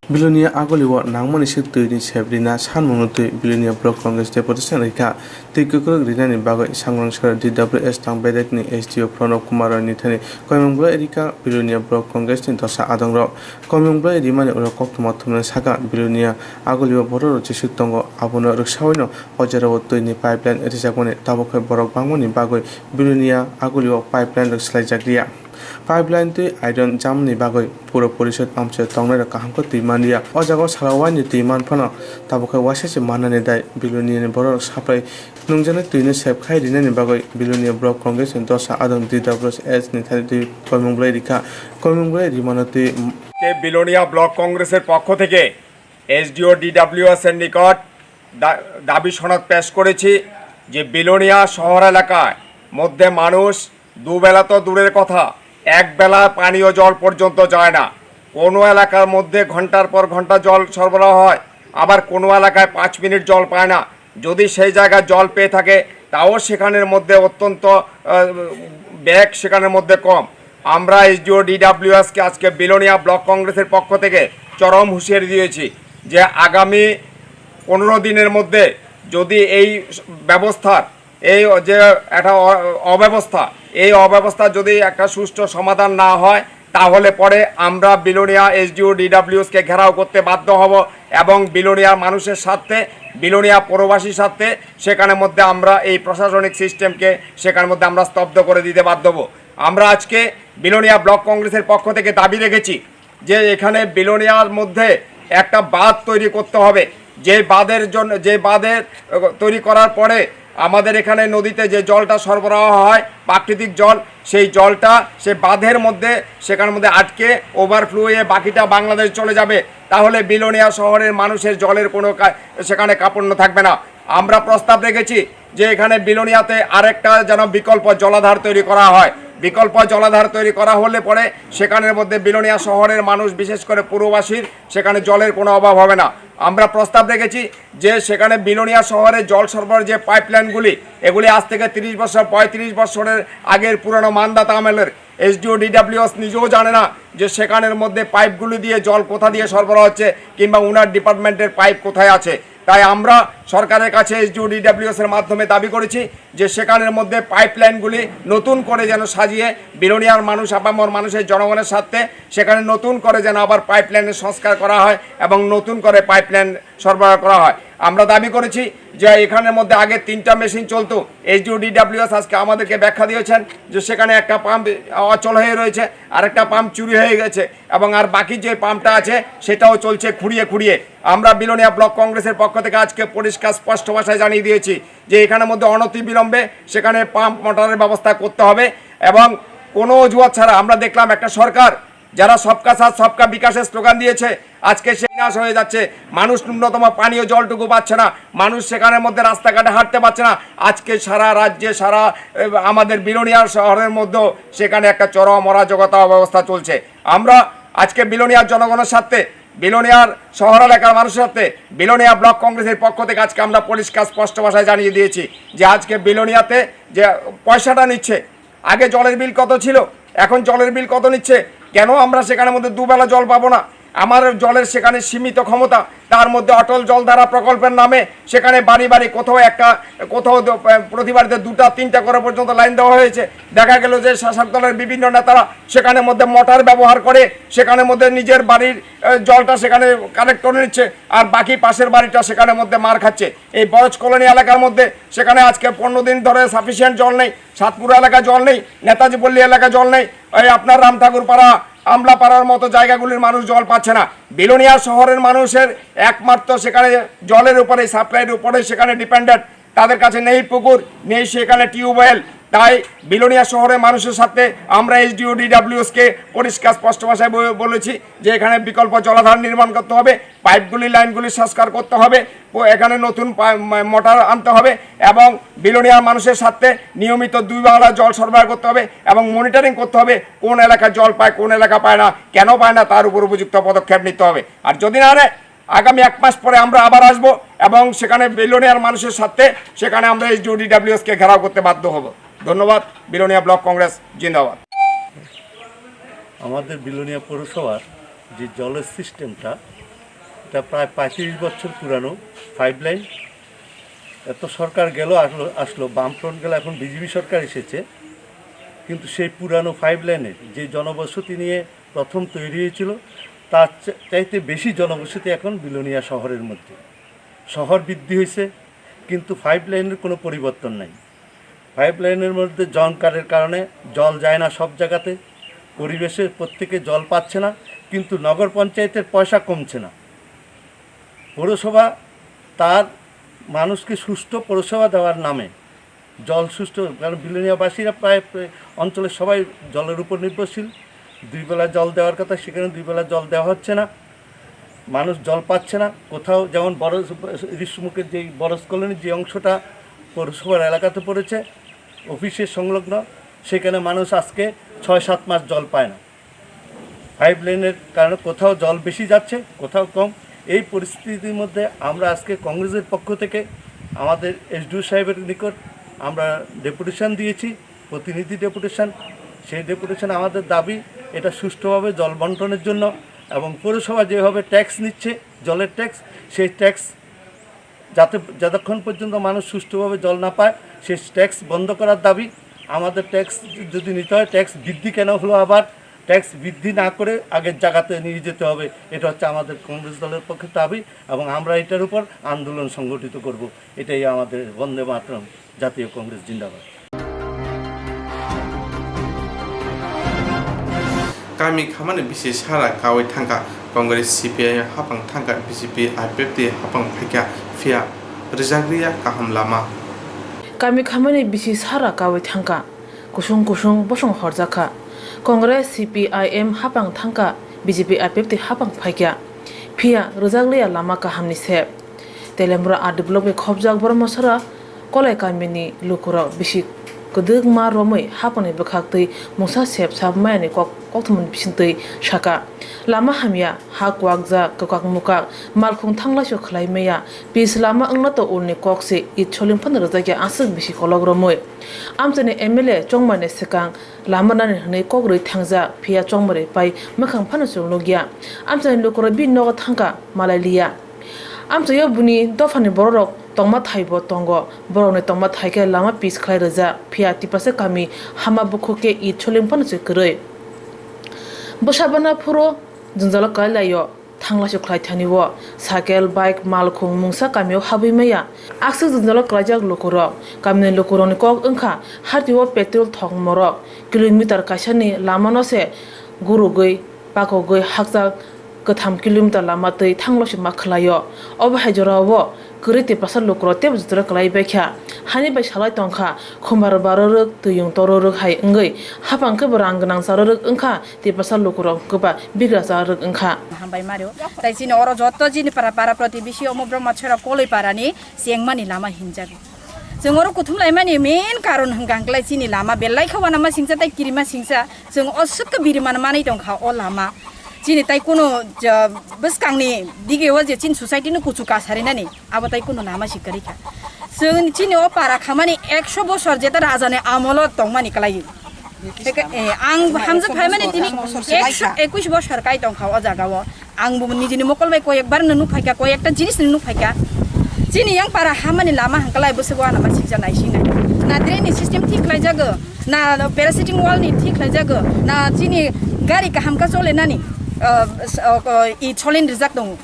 Bilonia Agulio nangmani swk twi ni sep rina sanmungno twi Bilonia Block Congress deputation rikha. Twi kwkrwk rinani bagwi Sangrong Sora D W S tangbaidakni S D O Pranab Kumar Roy ni thani koimung belai rikha Bilonia Block Congress ni dosa adongrok. Koimung belai rimani ulo koktwma thumnani saka Bilonia Agulio bororok jesuk tongo, abono rwksaui no o jorao twi ni pipeline rijakmani, tabuk khe borok bangmani bagwi Bilonia Agulio pipeline rok swlaijak liya. Pipeline twi iron jamani bagwi puro porishod amchoi tongnairok kaham khe twi manliya. O jagao salo waini twi man phano tabuk khe waisa se mannani dai Bilonia ni bororok supply nungjaknai twino sep khai rinani bagwi Bilonia Block Congress ni dosa adong D W S ni thani twi koimung belai rikha. Koimung belai rimano twi Ke Belonia block কংগ্রেসের পক্ষ থেকে SDO DWS এর নিকট দা-, দাবি সনদ পেশ করেছি যে বিলোনিয়া শহর এলাকায় মধ্যে মানুষ দুবেলা তো দূরের কথা, এক বেলা পানীয় জল পর্যন্ত যায় না। কোনো এলাকার মধ্যে ঘন্টার পর ঘন্টা জল সরবরাহ হয়, আবার কোনো এলাকায় পাঁচ মিনিট জল পায় না। যদি সেই জায়গায় জল পেয়ে থাকে, তাও সেখানের মধ্যে অত্যন্ত, আহ, ব্যাগ সেখানের মধ্যে কম। আমরা এসডিও ডিডাব্লিউএস কে আজকে বিলোনিয়া ব্লক কংগ্রেসের পক্ষ থেকে চরম হুঁশিয়ারি দিয়েছি যে আগামী পনেরো দিনের মধ্যে যদি এই ব্যবস্থার, এই যে একটা অ-, অব্যবস্থা, এই অব্যবস্থা যদি একটা সুষ্ঠু সমাধান না হয়, তাহলে পরে আমরা বিলোনিয়া এসডিও ডিডাব্লিউএস কে ঘেরাও করতে বাধ্য হব এবং বিলোনিয়ার মানুষের স্বার্থে, বিলোনিয়া পৌরবাসীর স্বার্থে সেখানের মধ্যে আমরা এই প্রশাসনিক সিস্টেমকে সেখানের মধ্যে আমরা স্তব্ধ করে দিতে বাধ্য হব। আমরা আজকে বিলোনিয়া ব্লক কংগ্রেসের পক্ষ থেকে দাবি রেখেছি যে এখানে বিলোনিয়ার মধ্যে একটা বাঁধ তৈরি করতে হবে। যে বাঁধের জন্য, যে বাঁধের, আহ, তৈরি করার পরে আমাদের এখানে নদীতে যে জলটা সরবরাহ হয়, প্রাকৃতিক জল, সেই জলটা সে বাঁধের মধ্যে, সেখানের মধ্যে আটকে ওভারফ্লো হয়ে বাকিটা বাংলাদেশ চলে যাবে। তাহলে বিলোনিয়া শহরের মানুষের জলের কোনো কা-, সেখানে কার্পণ্য থাকবে না। আমরা প্রস্তাব রেখেছি যে এখানে বিলোনিয়াতে আরেকটা যেন বিকল্প জলাধার তৈরি করা হয়। বিকল্প জলাধার তৈরি করা হলে পরে সেখানের মধ্যে বিলোনিয়া শহরের মানুষ, বিশেষ করে পুরবাসীর, সেখানে জলের কোনো অভাব হবে না। আমরা প্রস্তাব রেখেছি যে সেখানে বিলোনিয়া শহরে জল সরবরাহের যে পাইপলাইনগুলি, এগুলি আজ থেকে তিরিশ বছর, পঁয়ত্রিশ বছরের আগের পুরনো মান্ধাতা আমলের। এসডিও ডিডাব্লিউএস নিজেও জানে না যে সেখানের মধ্যে পাইপগুলি দিয়ে জল কোথা দিয়ে সরবরাহ হচ্ছে কিংবা ওনার ডিপার্টমেন্টের পাইপ কোথায় আছে। তাই আমরা সরকারের কাছে এসডিও ডিডাব্লিউএস এর মাধ্যমে দাবি করেছি যে সেখানের মধ্যে পাইপলাইনগুলি নতুন করে যেন সাজিয়ে বিলোনিয়ার মানুষ, আপামর মানুষের, জনগণের স্বার্থে সেখানে নতুন করে যেন আবার পাইপলাইনের সংস্কার করা হয় এবং নতুন করে পাইপলাইন সরবরাহ করা হয়। আমরা দাবি করেছি যে এখানের মধ্যে আগে তিনটা মেশিন চলতো, এসডিও ডিডাব্লিউএস আজকে আমাদেরকে ব্যাখ্যা দিয়েছেন যে সেখানে একটা পাম্প অচল হয়ে রয়েছে, আর একটা পাম্প চুরি হয়ে গেছে এবং আর বাকি যে পাম্পটা আছে সেটাও চলছে খুঁড়িয়ে খুঁড়িয়ে। আমরা বিলোনিয়া ব্লক কংগ্রেসের পক্ষ থেকে আজকে পরিষ্কার স্পষ্ট ভাষায় জানিয়ে দিয়েছি যে এখানের মধ্যে অনতিবিলম্বে সেখানে পাম্প মোটরের ব্যবস্থা করতে হবে এবং কোনো অজুহাত ছাড়া। আমরা দেখলাম একটা সরকার যারা সবকা সাথ সবকা বিকাশের স্লোগান দিয়েছে, আজকে সেই বিনাশ হয়ে যাচ্ছে। মানুষ ন্যূনতম পানীয় জলটুকু পাচ্ছে না, মানুষ সেখানের মধ্যে রাস্তাঘাটে হাঁটতে পারছে না। আজকে সারা রাজ্যে, সারা, এ, আমাদের বিলোনিয়া শহরের মধ্যেও সেখানে একটা চরম অরাজকতা অবস্থা চলছে। আমরা আজকে বিলোনিয়ার জনগণের স্বার্থে, বিলোনিয়ার শহর এলাকার মানুষের স্বার্থে বিলোনিয়া ব্লক কংগ্রেসের পক্ষ থেকে আজকে আমরা পরিষ্কার স্পষ্ট ভাষায় জানিয়ে দিয়েছি যে আজকে বিলোনিয়াতে যে পয়সাটা নিচ্ছে, আগে জলের বিল কত ছিল, এখন জলের বিল কত নিচ্ছে, কেন আমরা সেখানের মধ্যে দুবেলা জল পাবো না? আমার জলের সেখানে সীমিত ক্ষমতা, তার মধ্যে অটল জলধারা প্রকল্পের নামে সেখানে বাড়ি বাড়ি কোথাও একটা, কোথাও দ-, প্রতি বাড়িতে দুটা তিনটা করে পর্যন্ত লাইন দেওয়া হয়েছে। দেখা গেল যে শাসক দলের বিভিন্ন নেতারা সেখানের মধ্যে মোটর ব্যবহার করে সেখানের মধ্যে নিজের বাড়ির, আহ, জলটা সেখানে কালেক্ট করে নিচ্ছে, আর বাকি পাশের বাড়িটা সেখানের মধ্যে মার খাচ্ছে। এই বরজ কলোনি এলাকার মধ্যে সেখানে আজকে পনেরো দিন ধরে সাফিসিয়েন্ট জল নেই, সাতপুরা এলাকা জল নেই, নেতাজি পল্লী এলাকা জল নেই, এই আপনার রাম ঠাকুর পাড়া, আমলা পাড়ার মতো জায়গাগুলির মানুষ জল পাচ্ছে না। বিলোনিয়া শহরের মানুষের একমাত্র সেখানে জলের উপরে, সাপ্লাইয়ের উপরে সেখানে ডিপেন্ডেন্ট। তাদের কাছে নেই পুকুর, নেই সেখানে টিউবওয়েল, তাই বিলোনিয়া শহরের মানুষের সাথে আমরা এসডিও ডিডাব্লিউএস কে পরিষ্কার স্পষ্ট ভাষায় ব-, বলেছি যে এখানে বিকল্প জলাধার নির্মাণ করতে হবে, পাইপগুলি, লাইনগুলি সংস্কার করতে হবে, প-, এখানে নতুন পা-, মা-, মোটর আনতে হবে এবং বিলোনিয়ার মানুষের সাথে নিয়মিত দুই বেলা জল সরবরাহ করতে হবে এবং মনিটরিং করতে হবে কোন এলাকা জল পায়, কোন এলাকা পায় না, কেন পায় না, তার উপর উপযুক্ত পদক্ষেপ নিতে হবে। আর যদি না নেয়, আগামী এক মাস পরে আমরা আবার আসব এবং সেখানে বিলোনিয়ার মানুষের সাথে সেখানে আমরা এসডিও ডিডাব্লিউএস কে ঘেরাও করতে বাধ্য হব। ধন্যবাদ। বিলোনিয়া ব্লক কংগ্রেস জিন্দাবাদ। আমাদের বিলোনিয়া পৌরসভার যে জলের সিস্টেমটা, এটা প্রায় পঁয়ত্রিশ বছর পুরানো পাইপলাইন। এত সরকার গেল, আসলো আসলো, বামফ্রন্ট গেল, এখন বিজেপি সরকার এসেছে, কিন্তু সেই পুরানো পাইপলাইনের যে জনবসতি নিয়ে প্রথম তৈরি হয়েছিল, তার চা-, চাইতে বেশি জনবসতি এখন বিলোনিয়া শহরের মধ্যে। শহর বৃদ্ধি হয়েছে, কিন্তু পাইপলাইনের কোনো পরিবর্তন নাই। পাইপলাইনের মধ্যে জংকারের কারণে জল যায় না সব জায়গাতে, পরিবেশে প্রত্যেকে জল পাচ্ছে না, কিন্তু নগর পঞ্চায়েতের পয়সা কমছে না। পৌরসভা তার মানুষকে সুষ্ঠু পৌরসভা দেওয়ার নামে জল সুষ্ঠু, কারণ বিলোনিয়াবাসীরা প্রায়, প্রায় অঞ্চলের সবাই জলের উপর নির্ভরশীল। দুই বেলা জল দেওয়ার কথা, সেখানে দুই বেলা জল দেওয়া হচ্ছে না, মানুষ জল পাচ্ছে না। কোথাও যেমন বরজ, রিসমুখের যেই বরজ কলোনির যে অংশটা পৌরসভার এলাকাতে পড়েছে, অফিসের সংলগ্ন, সেখানে মানুষ আজকে ছয় সাত মাস জল পায় না। পাইপলাইনের কারণে কোথাও জল বেশি যাচ্ছে, কোথাও কম। এই পরিস্থিতির মধ্যে আমরা আজকে কংগ্রেসের পক্ষ থেকে আমাদের এসডিও সাহেবের নিকট আমরা ডেপুটেশন দিয়েছি, প্রতিনিধি ডেপুটেশন। সেই ডেপুটেশন আমাদের দাবি এটা সুষ্ঠুভাবে জল বন্টনের জন্য, এবং পৌরসভা যেভাবে ট্যাক্স নিচ্ছে, জলের ট্যাক্স, সেই ট্যাক্স যাতে, যতক্ষণ পর্যন্ত মানুষ সুষ্ঠুভাবে জল না পায়, সেই ট্যাক্স বন্ধ করার দাবি। আমাদের ট্যাক্স যদি নিতে হয়, ট্যাক্স বৃদ্ধি কেন হলো আবার? ট্যাক্স বৃদ্ধি না করে আগের জায়গাতে নিয়ে যেতে হবে। এটা হচ্ছে আমাদের কংগ্রেস দলের পক্ষে দাবি এবং আমরা এটার উপর আন্দোলন সংগঠিত করব। এটাই আমাদের বন্দে মাতরম, জাতীয় কংগ্রেস জিন্দাবাদ। Kami khamani bisi sara kawi thangkha, Congress, C P I M hapang thangkha, B J P, I P F T hapang phaikha, phiya rwjak rwya kaham lama. Kami khamani bisi sara kawi thangkha, kusung kusung bosong horjakha, Congress, C P I M hapang thangkha, B J P, I P F T hapang phaikha, phiya rwjak rwya lama kahamni se. Telembura R D block bai khobjak Bormosora Kolai kamini lukurok bisi kwdwkma romwi hapangni bwkhak twi mungsa sep sap mayani kok, kokthumni bisingtwi saka. Lama hamya, ha kwakjak, kwkak mukak, malkhung thanglaisio khlai maya, pis lama wngna to ulni kok se it soling phano rwjakya aswk bisi kolok romwi. Amchaini M L A chongmani swkang lama nani hwnwi kok rwi thangjak, phiya chongmari pai mwkhang phano chwng nukya. Amchaini lukurok bini nogo thangkha malai liya. Amchaio buni dophani bororok tongma thaibo tongo. Borokni tongma thai khe lama pis khlai rwjak, phiya Tiprasa kami hama bukhuk khe it soling phano se kwrwi. Bwsa bana phuru jwngjalo kwlai laio, thanglaisio khlai thani o. Cycle, bike, malkhung mungsa kamio habwi maya. Aswk jwngjalo kwlaijak lukurok. Kamini lukurokni kok wngkha, hartio petrol thok morok, kilometer kaisani lamano se gurugwi, pakogwi hakchal kwtham kilometer lama twi thanglaisima khlaio. Obo hai jorao kwrwi Tiprasa lukurok teibo jotono kwlai baikha. Hani bai salai tongkha, khumbar barorwk, twiyung tororwk hai wngwi. Hapang khe bo rang gwnang charorwk wngkha, Tiprasa lukurok kwba bigra charorwk wngkha. Hambai mario. Tai chini oro joto chini para, para protibesi omo Brahmachara Koloi parani chengmani lama hinjago. Chwng oro kuthum laimani main karon hwnkha hwnkhe chini lama belai khe uanama singcha tei kirima singcha. Chwng o swk khe biri man manwi tongkha o lama. Chini tai kuno, ja, bwskangni dige o je chini society no kuchu kasarinani, abo tai kuno lama si kwrwi kha. Chwng chini o para khamani ekso bosor jeta rajani amolo tongmani kwlai. Eke, eh, ang hamjak phaimani tini ekso ekush bosor kai tongkha o jaga o. Ang bo nijini mokol bai koi ekbar no nuk phaikha, koi ekta jinis no nuk phaikha. Chini yang para hamani lama hangkalai bwswk o anama sikja naisinai. Na drain ni system thik khlaijago, na parasitic wall ni thik khlaijago, na chini gari kaham ka chole nani, ah, s-, ah, ah, i cholin rijak tongo.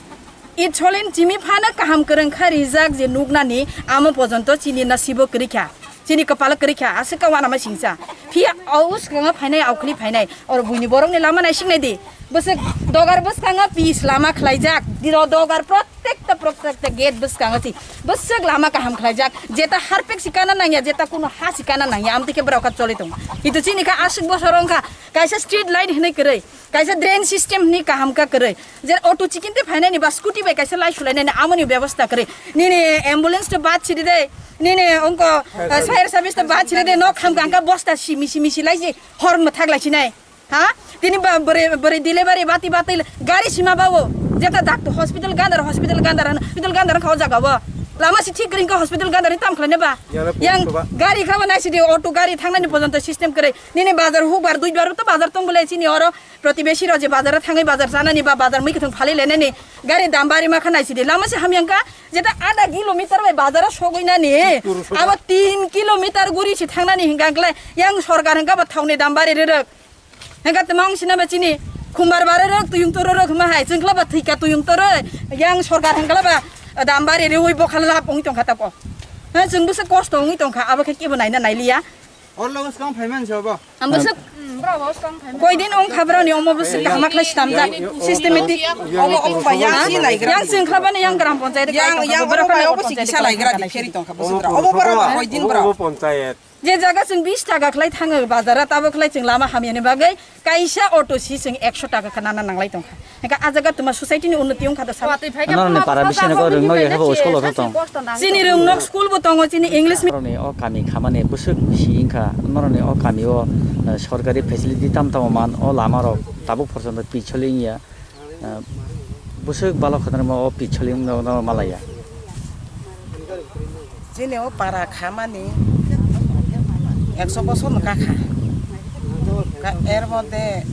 I cholin chimi phano kaham kwrwng kha rijak je nuk nani amo pojonto chini nasibo kwrwi kha. Chini kwpalo kwrwi kha, aswk kha uanama singcha. Phiya o swkango phainai, aukhli phainai. Oro buini borokni lama naising nai di. Bwswk dogar bwskango pis lama khlaijak. Diro dogar protekta, protekta gate bwskango si. Bwswk lama kaham khlaijak. Jeta harpek si kana nangya, jeta kuno ha si kana nangya. Amtwi khe borok kha choli tongo. Itu chini kha aswk bosor wngkha. Kaisa street light hinwi kwrwi. Kaisa drain system ni kaham kha kwrwi. Je auto chikinte phainani ba scooty bai kaisa lai sulainani amoni bebosta kwrwi. Nini ambulance to bad siri de. Nini ongko, eh, fire service to bad siri de. Nok ham kangka bosta simi simi silai si hor mwthak lai sinai. Ha? Tini ba bore, bore delivery bati bati gari sima bawo. Jeta dak hospital gandar, hospital gandar, hospital gandar kha o jaga wo. Lama si thik ring ka hospital gandar ni tam khlaine ba. Yala Yang pukto ba. Gari kha ba nai sidi auto gari thangnani pojonto system kwrwi. Nini bazar hukbar duibar to bazar tong bole chini oro. Protibesi rok je bazar o thangwi bazar chanani ba bazar mui kwthwng phalwi lenani gari dam bari ma kha naisidi lama se hamyang kha jeta ada kilometer bai bazar o sogwi nani abo tin kilometer guri se thangnani hingka khlai yang sorkar hingka ba thokni dam bari rwrwk hingka tma wng sina ba chini khumbar bare rwk tuyung toro rwk hwnma hai chwng khlai ba thwika tuyung toro yang sorkar hingka ba dam bari rwui bokha lab wngwi tongkha tako ha chwng bwsa kosto wngwi tongkha abo khe kebo naina nailiya. Oro logo swkang phai man se obo. Ang bwswk koidin wng kha borok ni omo bwswk kaham khlai swnamjak systematic. Omo, omo bai yang si lai gra. Yang chwng khlabani yang gram panchayat yang, yang omo bai obo si kisa lai gra di pheri tong kha bwswk gra. Obo borok bai koidin borok. Obo panchayat. Je jaga chwng bis taka khlai thango bazar o, tabok khlai chwng lama hamyani bagwi kaisa auto si chwng ekso taka khe nana nanglai tongkha. Hingke ah jaga tuma society ni unnoti wngkha da sabo. Norok ni para bisingo rwng nok ya habo school o tong. Chini rwng nok school bo tongo, chini English mi- Norok ni o kami khamani bwswk bisi wngkha. Norok ni o kami o, eh, sorkari facility tam tamo man, o lama rok tabuk porjonto picholi wngya. Eh, bwswk balok khatarma o picholi wngno malaya. Chini o para khamani ekso bosor no kakha. Ka-, er moddhe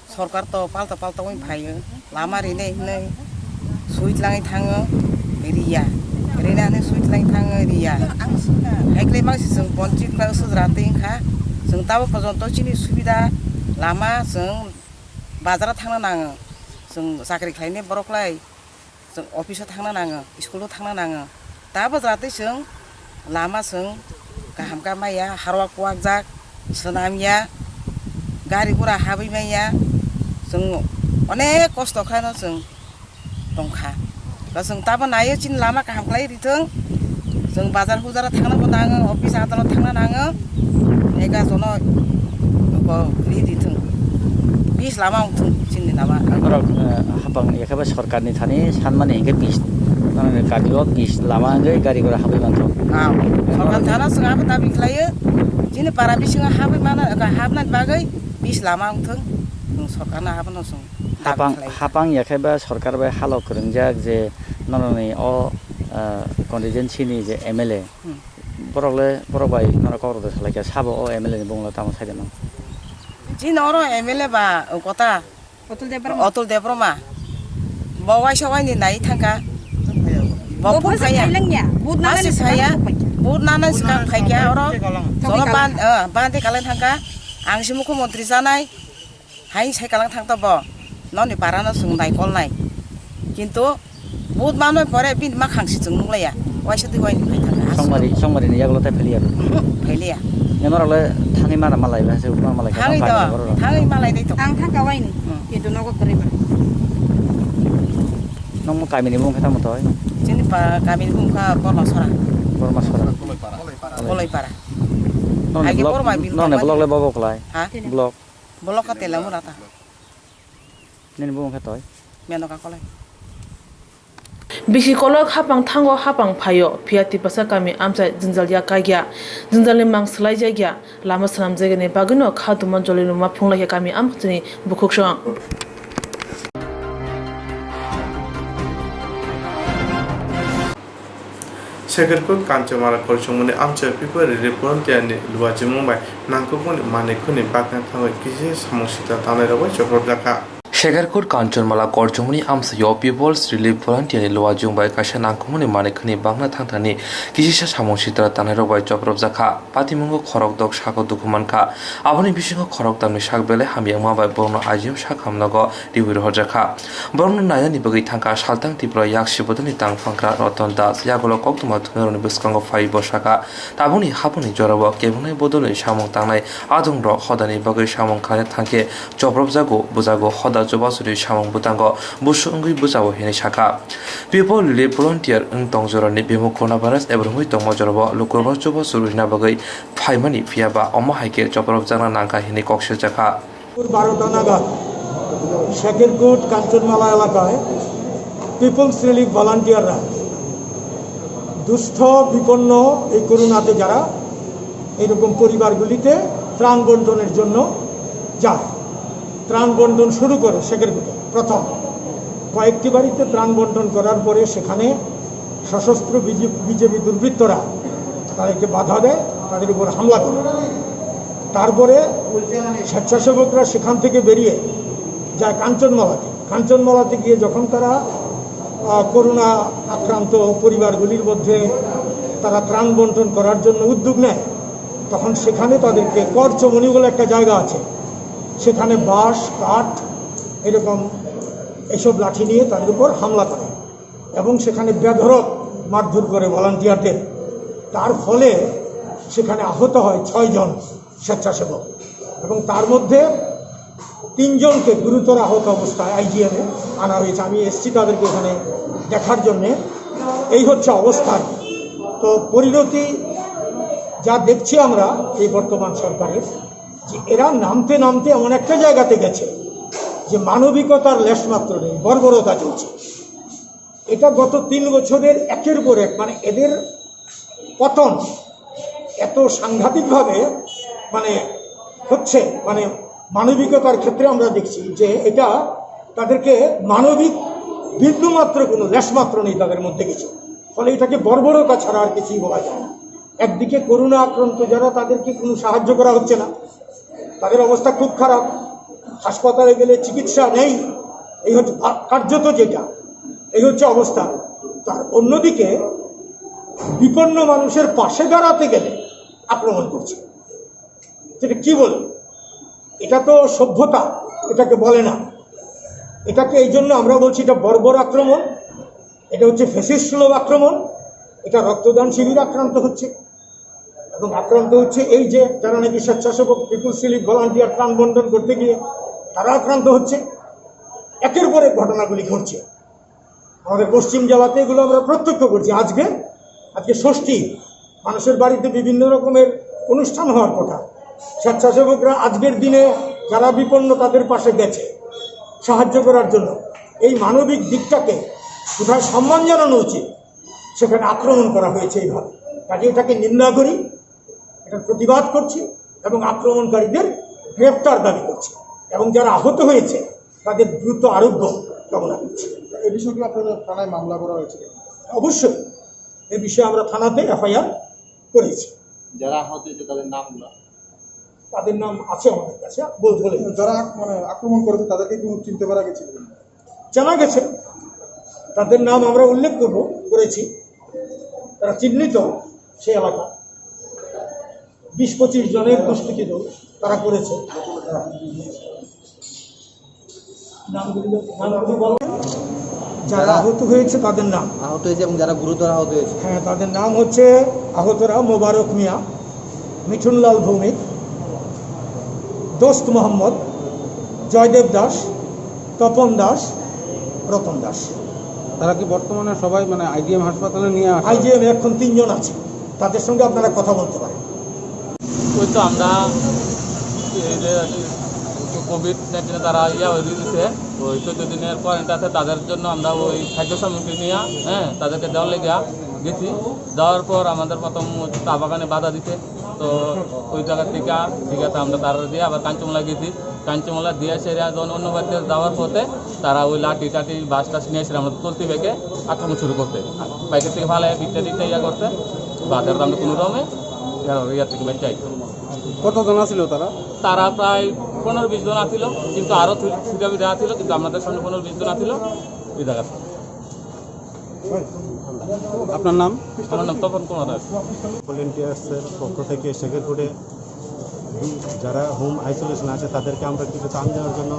sorkar to palto palto wng phaio, lama rinai hinwi sui tlangwi thango, riya. Rinani sui tlangwi thango, riya. Haiklai mangsi chwng ponchi khlai sujra twi wngkha. Chwng tabuk pojonto chini subida lama chwng bazaro thangna nango. Chwng chakri khlainai borok lai. Chwng office o thangna nango, school o thangna nango. Tabo jatwi chwng lama chwng kaham kha maya, harwa kuwak jak, swnam ya, gari gura habwi maya. Chwng onek kosto khlaino chwng tongkha. Ba chwng tabo naio chini lama kaham khlai rithwng. Chwng bazar huzaro thangna bo nango, office adalot thangna nango. Ega jono bo ri rithwng. Bis lama wngthwng chini lama. Norok, eh, hapang ya khe ba sorkar ni thani sanmani hinkhe bis, nang ni kami o bis lama wngwi gari gura habwi mantho. Ah, sorkar thana chwng abo dabi khlaio. Chini para bisingo habwi mana, habna bagwi bis lama wngthwng. Chwng sorkar no abono chwng dabi khlaio. Hapang, hapang ya khe ba sorkar bai halok kwrwngjak je norok ni o, eh, constituency ni je M L A. Hmm. Borok le, borok bai norok kok rwdwk salai kha, sabo o M L A ni bumung le tamo sai de no? Chini oro M L A ba, o kota? Atul Debbarma. Atul Debbarma. Bo waisa waini nai thangkha. Bo phaiya. Bo phaiya. Masi saya. Bo nana sikang phaikya oro. Jono ban, eh, bande kalen thangkha. Ang si mukhyamantri janai. Hai sai kalang thang to bo, noni para no chwng nai kol nai. Kintu vote manwi pore bini makhang si chwng nukla ya. Waisa twi waini phai thang. Songmari, songmari ni yagulo tai pheliya. Pheliya. Norok le thangwi mana malai ba se ma malai. Thangwi to, thangwi malai dai to. Ang thang ka waini. Hmm. Kintu nogo kwrwi ba. Nong mo kami ni mung kha tamo toi? Chini pa kami ni mung kha Borma Sora. Borma Sora. Koloi para. Nong ni block le bobo klai. Ha? Block. Bolok ka tela mura ta. Nini bumung khe toi? Meno ka kolai. Bisi kolok hapang thango hapang phaio, phiya Tiprasa kami amchai jwngjal ya kagya, jwngjal ni mang swlai jakya, lama swnam jagani bagwino kha duma joli luma phunglai khe kami amchini bukhuk song. Sekerkut Kanchomara Korisongmani amchai February Reportiani luachimung bai nangkukmani manwi khuni bakna thangwi kisi samung sita tangnairok bai chopropjakha. Shekarkut Kanchanmala Korchomani amsaio People's Relief Volunteer ni luajwng bai kaisa nangkukmani manikhani bangna thangthani kisisa samung sitra tanairok bai chopropjakha. Patimungo khorokdok sako dukhu mankha. Aboni bisingo khorokdamni sak belai hamyakma bai borokno I G M sak hamnago riwi rohorjakha. Borokno nainani bagwi thangkha Saltang Tripura yak sibodolni tangphangkra Ratan Das. Yagulo koktwma thunairokni bwskango phaiwi bo sakha, tabukni haphangni jorao kebengnaini bodolni samung tangnai adongrok hodani bagwi samung khlaina thangkhe chopropjago, bujago, hoda chubachu rwi samung bwtango busu wngwi bwchao, hwnwi sakha. People Relief Volunteer wng tong jorani bimuk coronavirus ebrwngwi tongma jorao lukurokno chubachu rwna bagwi phaimani, phiyaba omo hai khe chopropjakna nangkha, hwnwi kok sijakha. দুপুর বারোটা নাগাদ শেখেরকুট কাঞ্চনমালা এলাকায় people's relief ভলান্টিয়াররা দুস্থ বিপন্ন এই করোনাতে যারা এরকম পরিবারগুলিতে ত্রাণ বন্টনের জন্য যায়। ত্রাণ বন্টন শুরু করে শেখেরকুটে প্রথম। কয়েকটি বাড়িতে ত্রাণ বন্টন করার পরে সেখানে সশস্ত্র বিজে-, বিজেপি দুর্বৃত্তরা তাদেরকে বাধা দেয়, তাদের উপর হামলা করে। তারপরে স্বেচ্ছাসেবকরা সেখান থেকে বেরিয়ে যায় কাঞ্চনমালাতে। কাঞ্চনমালাতে গিয়ে যখন তারা, আহ, করোনা আক্রান্ত পরিবারগুলির মধ্যে তারা ত্রাণ বন্টন করার জন্য উদ্যোগ নেয়, তখন সেখানে তাদেরকে করচমনি বলে একটা জায়গা আছে, সেখানে বাঁশ, কাঠ, এরকম এসব লাঠি নিয়ে তাদের উপর হামলা করে এবং সেখানে বেধড়ক মারধর করে ভলান্টিয়ারদের। তার ফলে সেখানে আহত হয় ছয় জন স্বেচ্ছাসেবক এবং তার মধ্যে তিনজনকে গুরুতর আহত অবস্থায় আইজিএমে আনা হয়েছে। আমি এসছি তাদেরকে ওখানে দেখার জন্যে। এই হচ্ছে অবস্থা। তো পরিণতি যা দেখছি আমরা এই বর্তমান সরকারের, যে এরা নামতে নামতে এমন একটা জায়গাতে গেছে যে মানবিকতার লেশমাত্র নেই, বর্বরতা চলছে। এটা গত তিন বছরের একের পর এক, মানে, এদের পতন এত সাংঘাতিকভাবে, মানে, হচ্ছে, মানে, মানবিকতার ক্ষেত্রে আমরা দেখছি যে এটা তাদেরকে মানবিক বিন্দুমাত্র কোনো লেশমাত্র নেই তাদের মধ্যে কিছু। ফলে এটাকে বর্বরতা ছাড়া আর কিছুই বলা যায় না। একদিকে করোনা আক্রান্ত যারা, তাদেরকে কোনো সাহায্য করা হচ্ছে না, তাদের অবস্থা খুব খারাপ, হাসপাতালে গেলে চিকিৎসা নেই, এই হচ্ছে ভা-, কার্যত যেটা, এই হচ্ছে অবস্থা। তার অন্যদিকে বিপন্ন মানুষের পাশে দাঁড়াতে গেলে আক্রমণ করছে। সেটা কি বলে? এটা তো সভ্যতা, এটাকে বলে না। এটাকে এই জন্য আমরা বলছি এটা বর্বর আক্রমণ, এটা হচ্ছে ফ্যাসিস্ট সুলভ আক্রমণ, এটা রক্তদান শিবির আক্রান্ত হচ্ছে। এবং আক্রান্ত হচ্ছে এই যে যারা নাকি স্বেচ্ছাসেবক পিপলস রিলিফ ভলান্টিয়ার ত্রাণ বন্টন করতে গিয়ে তারা আক্রান্ত হচ্ছে, একের পর এক ঘটনাগুলি ঘটছে। আমাদের পশ্চিম জেলাতে এগুলো আমরা প্রত্যক্ষ করছি। আজকে, আজকে ষষ্ঠী, মানুষের বাড়িতে বিভিন্ন রকমের অনুষ্ঠান হওয়ার কথা। স্বেচ্ছাসেবকরা আজকের দিনে যারা বিপন্ন তাদের পাশে গেছে সাহায্য করার জন্য। এই মানবিক দিকটাকে কোথায় সম্মান জানানো উচিত, সেখানে আক্রমণ করা হয়েছে এইভাবে। কাজে এটাকে নিন্দা করি, এটার প্রতিবাদ করছি এবং আক্রমণকারীদের গ্রেপ্তার দাবি করছি এবং যারা আহত হয়েছে তাদের দ্রুত আরোগ্য কামনা করছি। এই বিষয়ে কি আপনারা থানায় মামলা করা হয়েছে? অবশ্যই, এ বিষয়ে আমরা থানাতে এফআইআর করেছি। যারা আহত হয়েছে তাদের নামগুলো? তাদের নাম আছে আমাদের কাছে, বল-, বলে দিচ্ছি। যারা আক-, মানে আক্রমণ করেছে তাদেরকে কি চিনতে পারা গেছে? জানা গেছে, তাদের নাম আমরা উল্লেখ করব, করেছি, তারা চিহ্নিত সে এলাকা। বিশ পঁচিশ জনের দুষ্কৃতী দল তারা করেছে। নামগুলি, নামগুলি বলো। যারা আহত হয়েছে তাদের নাম। আহত হয়েছে এবং যারা গুরুতর আহত হয়েছে। হ্যাঁ, তাদের নাম হচ্ছে আহতরা মোবারক মিয়া, মিঠুনলাল ভৌমিক, দোস্ত মোহাম্মদ, জয়দেব দাস, তপন দাস, রতন দাস। তারা কি বর্তমানে সবাই, মানে, আইজিএম হাসপাতালে নিয়ে আসা? আইজিএম এখন তিনজন আছে, তাদের সঙ্গে আপনারা কথা বলতে পারেন। ওই তো আমরা এই যে কোভিড নাইন্টিনে তারা ইয়া হয়ে দিয়েছে, ওই চোদ্দ দিনের কোয়ারেন্টাইন আছে, তাদের জন্য আমরা ওই খাদ্য সামগ্রী নিয়ে, হ্যাঁ, তাদেরকে দেওয়ার লেগে গেছি। যাওয়ার পর আমাদের প্রথম চা বাগানে বাধা দিতে, তো ওই জায়গা থেকে ঠিক আছে, আমরা তারা দিয়ে আবার কাঞ্চনমালা গেছি। কাঞ্চনমালা দিয়ে সেরে যখন অন্য বাড়িতে যাওয়ার পথে তারা ওই লাঠি টাঠি বাঁশ টাশ নিয়ে এসে আমরা চলতি বাইকে আক্রমণ শুরু করতে। বাইকের থেকে ফালাই পিঠটা দিতে ইয়া করতে, বাজার আমরা কোনো রকমে ইয়ার, ইয়ার থেকে বাইক চাই। কতজন আছিল তারা? তারা প্রায় পনেরো বিশ জন আছিল, কিন্তু আরো থু-, ছুটাবি দেওয়া ছিল, কিন্তু আপনাদের সামনে পনেরো বিশ জন আছিল এই জায়গাতে। আপনার নাম? আমার নাম তপন কুমার দাস। ভলেন্টিয়ার্সের পক্ষ থেকে শেখেরকোটে যারা হোম আইসোলেশন আছে, তাদেরকে আমরা কিছু ত্রাণ দেওয়ার জন্য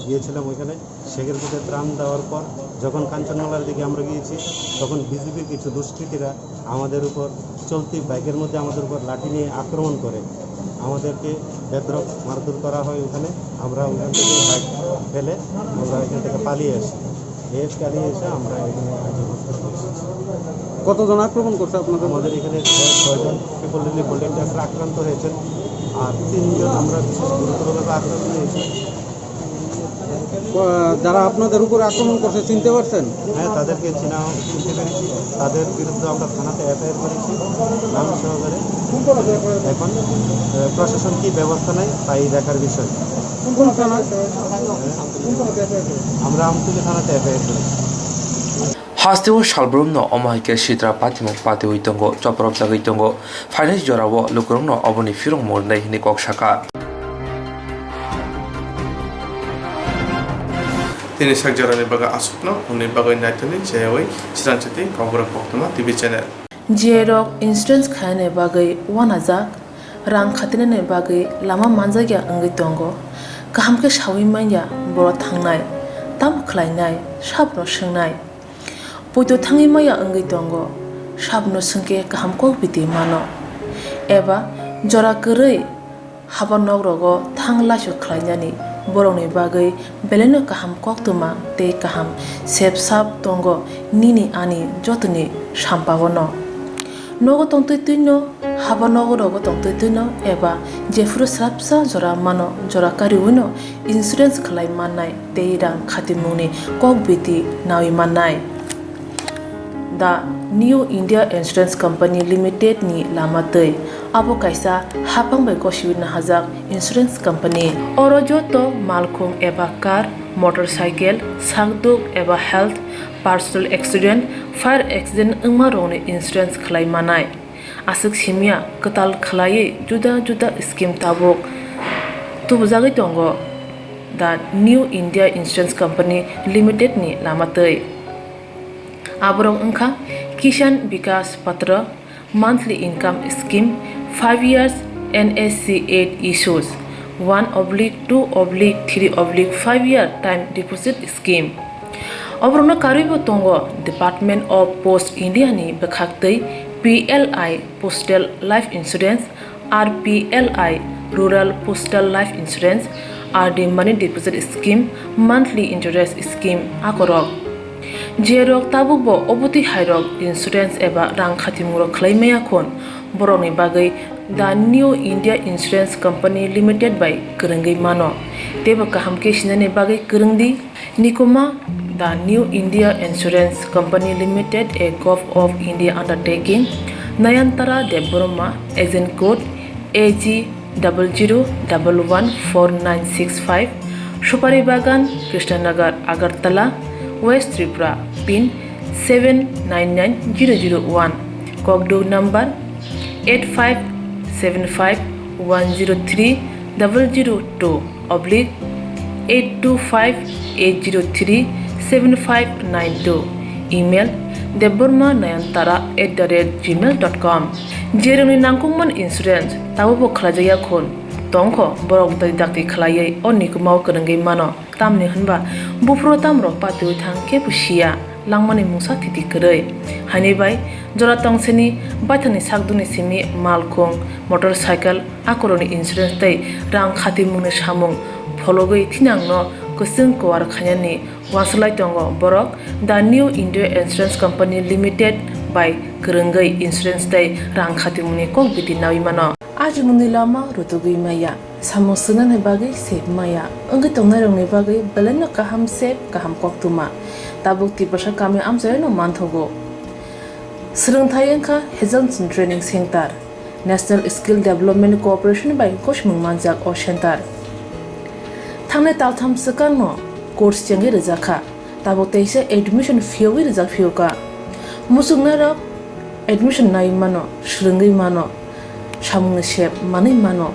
গিয়েছিলাম ওইখানে। শেখেরকোটে ত্রাণ দেওয়ার পর যখন কাঞ্চনমালার দিকে আমরা গিয়েছি, তখন বিজিবির কিছু দুষ্কৃতীরা আমাদের উপর চলতি বাইকের মধ্যে আমাদের উপর লাঠি নিয়ে আক্রমণ করে। আমাদেরকে বেধড়ক মারধর করা হয় ওখানে। আমরা ওখান থেকে বাইক ফেলে আমরা এখান থেকে পালিয়ে আসি। এসে পালিয়ে এসে আমরা এখানে আজকে হসপিটালে এসেছি। কতজন আক্রমণ করছে আপনাদের? আমাদের এখানে ছয়-, ছয়জন পিপল রিলিফ ভলেন্টিয়ার্সরা আক্রান্ত হয়েছেন, আর তিনজন আমরা বিশেষ গুরুতরভাবে আক্রান্ত হয়েছি। আহ, যারা আপনাদের উপরে আক্রমণ করছে, চিনতে পারছেন? হ্যাঁ, তাদেরকে চিনা, চিনতে পেরেছি। তাদের বিরুদ্ধে আমরা থানাতে এফআইআর করেছি, নাম সহকারে। এখন, আহ, প্রশাসন কি ব্যবস্থা নেয়, তাই দেখার বিষয়। কোন থানা? আমরা আমতলী থানাতে এফআইআর করেছি। Hasteo salbrumno omo hai khe sitra patimung patiwi tongo, chopropjagwi tongo. Phainai jorao lukurokno oboni phirong murnai hwnwi kok sakha. Tini sak jorani bagwi aswkno hwnwi bagwi naitoni cheyawi sranchati Kokborok Koktwma T V channel. Jiyarok insurance khainani bagwi uanajak, rang khatinani bagwi lama manjakya wngwi tongo. Kaham khe saui manya borok thangnai, tamo khlainai, sabno swngnai. Poito thangwi maya wngwi tongo, sabno swngkhe kaham kok biti mano. Eba jora kwrwi haba nok rogo thang laisu khlainani borokni bagwi belaino kaham koktwma tei kaham sep sap tongo nini ani jotoni sampao no. Nogo tongtwi twino, haba nogo rogo tongtwi twino eba jephuru swrapsa jora mano, jora kariwino insurance khlai mannai tei rang khatimungni kok biti naui mannai. The New India Insurance Company Limited ni lama twi. Abo kaisa haphang bai gosiwi nahajak insurance company. Oro joto malkhung eba car, motorcycle, sakduk eba health, personal accident, fire accident wngma rokni insurance khlai manai. Aswk simya kwtal khlaiwi juda juda scheme tabuk tubujagwi tongo The New India Insurance Company Limited ni lama twi. Aborok wngkha Kisan Vikas Patra, monthly income scheme, five years N S C eight issues, one oblique two oblique three oblique five year time deposit scheme. Oborokno karwibo tongo Department of Post India ni bwkhaktwi P L I Postal Life Insurance, R P L I Rural Postal Life Insurance, R D Money Deposit Scheme, Monthly Interest Scheme akorok. Jerok tabukbo obotwi hairok insurance eba rang khatimungrok khlai maya khun, borokni bagwi The New India Insurance Company Limited bai kwrwngwi mano. Teibo kaham khe sinani bagwi kwrwng di. Nikuma, The New India Insurance Company Limited, a Govt of India undertaking, Nayantara Debbarma, agent code A G double zero double one four nine six five, Supari Bagan, Krishnanagar, Agartala, West Tripura, pin seven nine nine zero zero one, Kokduk number eight five seven five one zero three double zero two oblique eight two five eight zero three seven five nine two, email debbarma nayantara at the rate gmail dot com. Jerokni nangkukmani insurance tabukbo khlaijakya khun tongkho, borok dakti khlaiwi o nikumao kwrwngwi mano. Tamni hwnba buphuru tamrok patiwi thang kebo siya, langmani mungsa thiti kwrwi. Haini bai jora tongseni baithangni sakdukni simi malkhung, motorcycle, akorokni insurance tei rang khatimungni samung phologwi thinangno kwchwng kuar khainani uansuk lai tongo borok The New India Insurance Company Limited bai kwrwngwi insurance tei rang khatimungni kok biti naui mano. Ajimungni lama rutugwi maya. Samung swngnani bagwi sep maya wngwi tongnairokni bagwi belaino kaham sep, kaham koktwma tabuk Tiprasa kami amchaino manthogo. Swrwngthai wngkha Hazelson Training Center, National Skill Development Corporation bai gosimung manjak o center. Thangnai taltham swkangno course chengwi rwjakha. Tabuk teisa admission phiyogwi rijak phiyokha. Muchungnairok admission naiwi mano, swrwngwi mano, samungni sep manwi mano.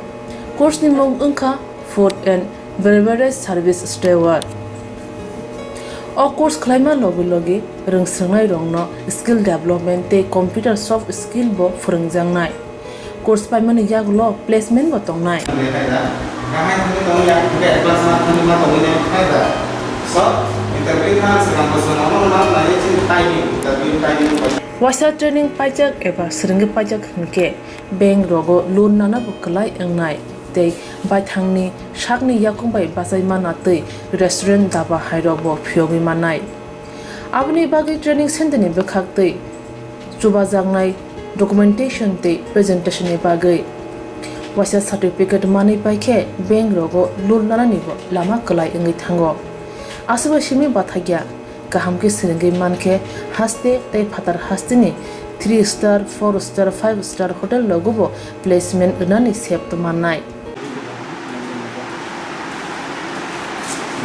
Course ni mung wngkha Food and Beverage Service Steward. O course khlaima logi logi rwngswrwngnairokno skill development tei computer soft skill bo phwrwngjaknai. Course paimani yagulo placement bo tongnai. Waisa training paijak eba swrwngwi paijak hwnkhe bank rogo loan nana bo kwlai wngnai tei baithangni sakni yakung bai bachai mana tei restaurant daba hairok bo phiyogwi mannai. Aboni bagwi training center ni bwkhak tei chubajaknai documentation tei presentation ni bagwi waisa certificate manwi paikhe bank rogo loan nanani bo lama kwlai wngwi thango. Aswk bai simi bathakya kaham khe swrwngwi mankhe haste tei phatar hasteni three star, four star, five star hotel rogo bo placement rwnani sep mannai.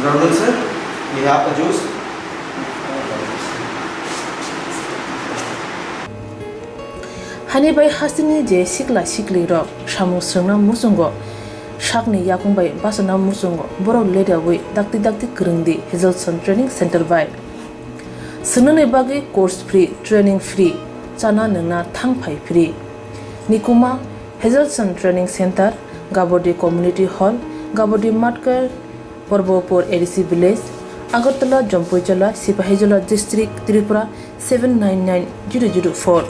Brother sir, we have a juice. Hani bai hasteni je sikla sikli rok samung swrwngna muchungo sakni yakung bai bachana muchungo borok leriawi dakti dakti kwrwngdi Hazelson Training Center bai. Swngnani bagwi course free, training free, chana nwngna thangphai free. Nikuma Hazelson Training Center, Gabodi Community Hall, Gabodi Matkar, Porbopur A D C Village, Agartala, Jampuijala, Sipahijola District, Tripura seven nine nine zero zero four.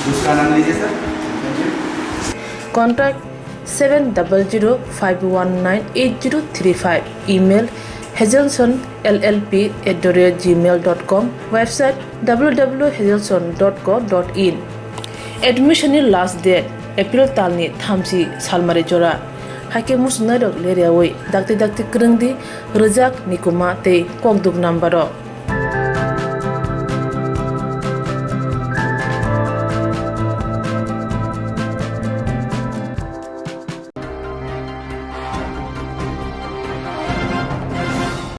दूसरा नाम लीजिए sir. Contact seven double zero five one nine eight zero three five. Email hazelson L L P at the rate gmail dot com. Website W W W hazelson dot co dot in. Admission ni last date April talni thamchi salmari jora. Haikhe muchungnairok leriawi dakti dakti kwrwngdi rwjak, nikuma tei kokduk number o.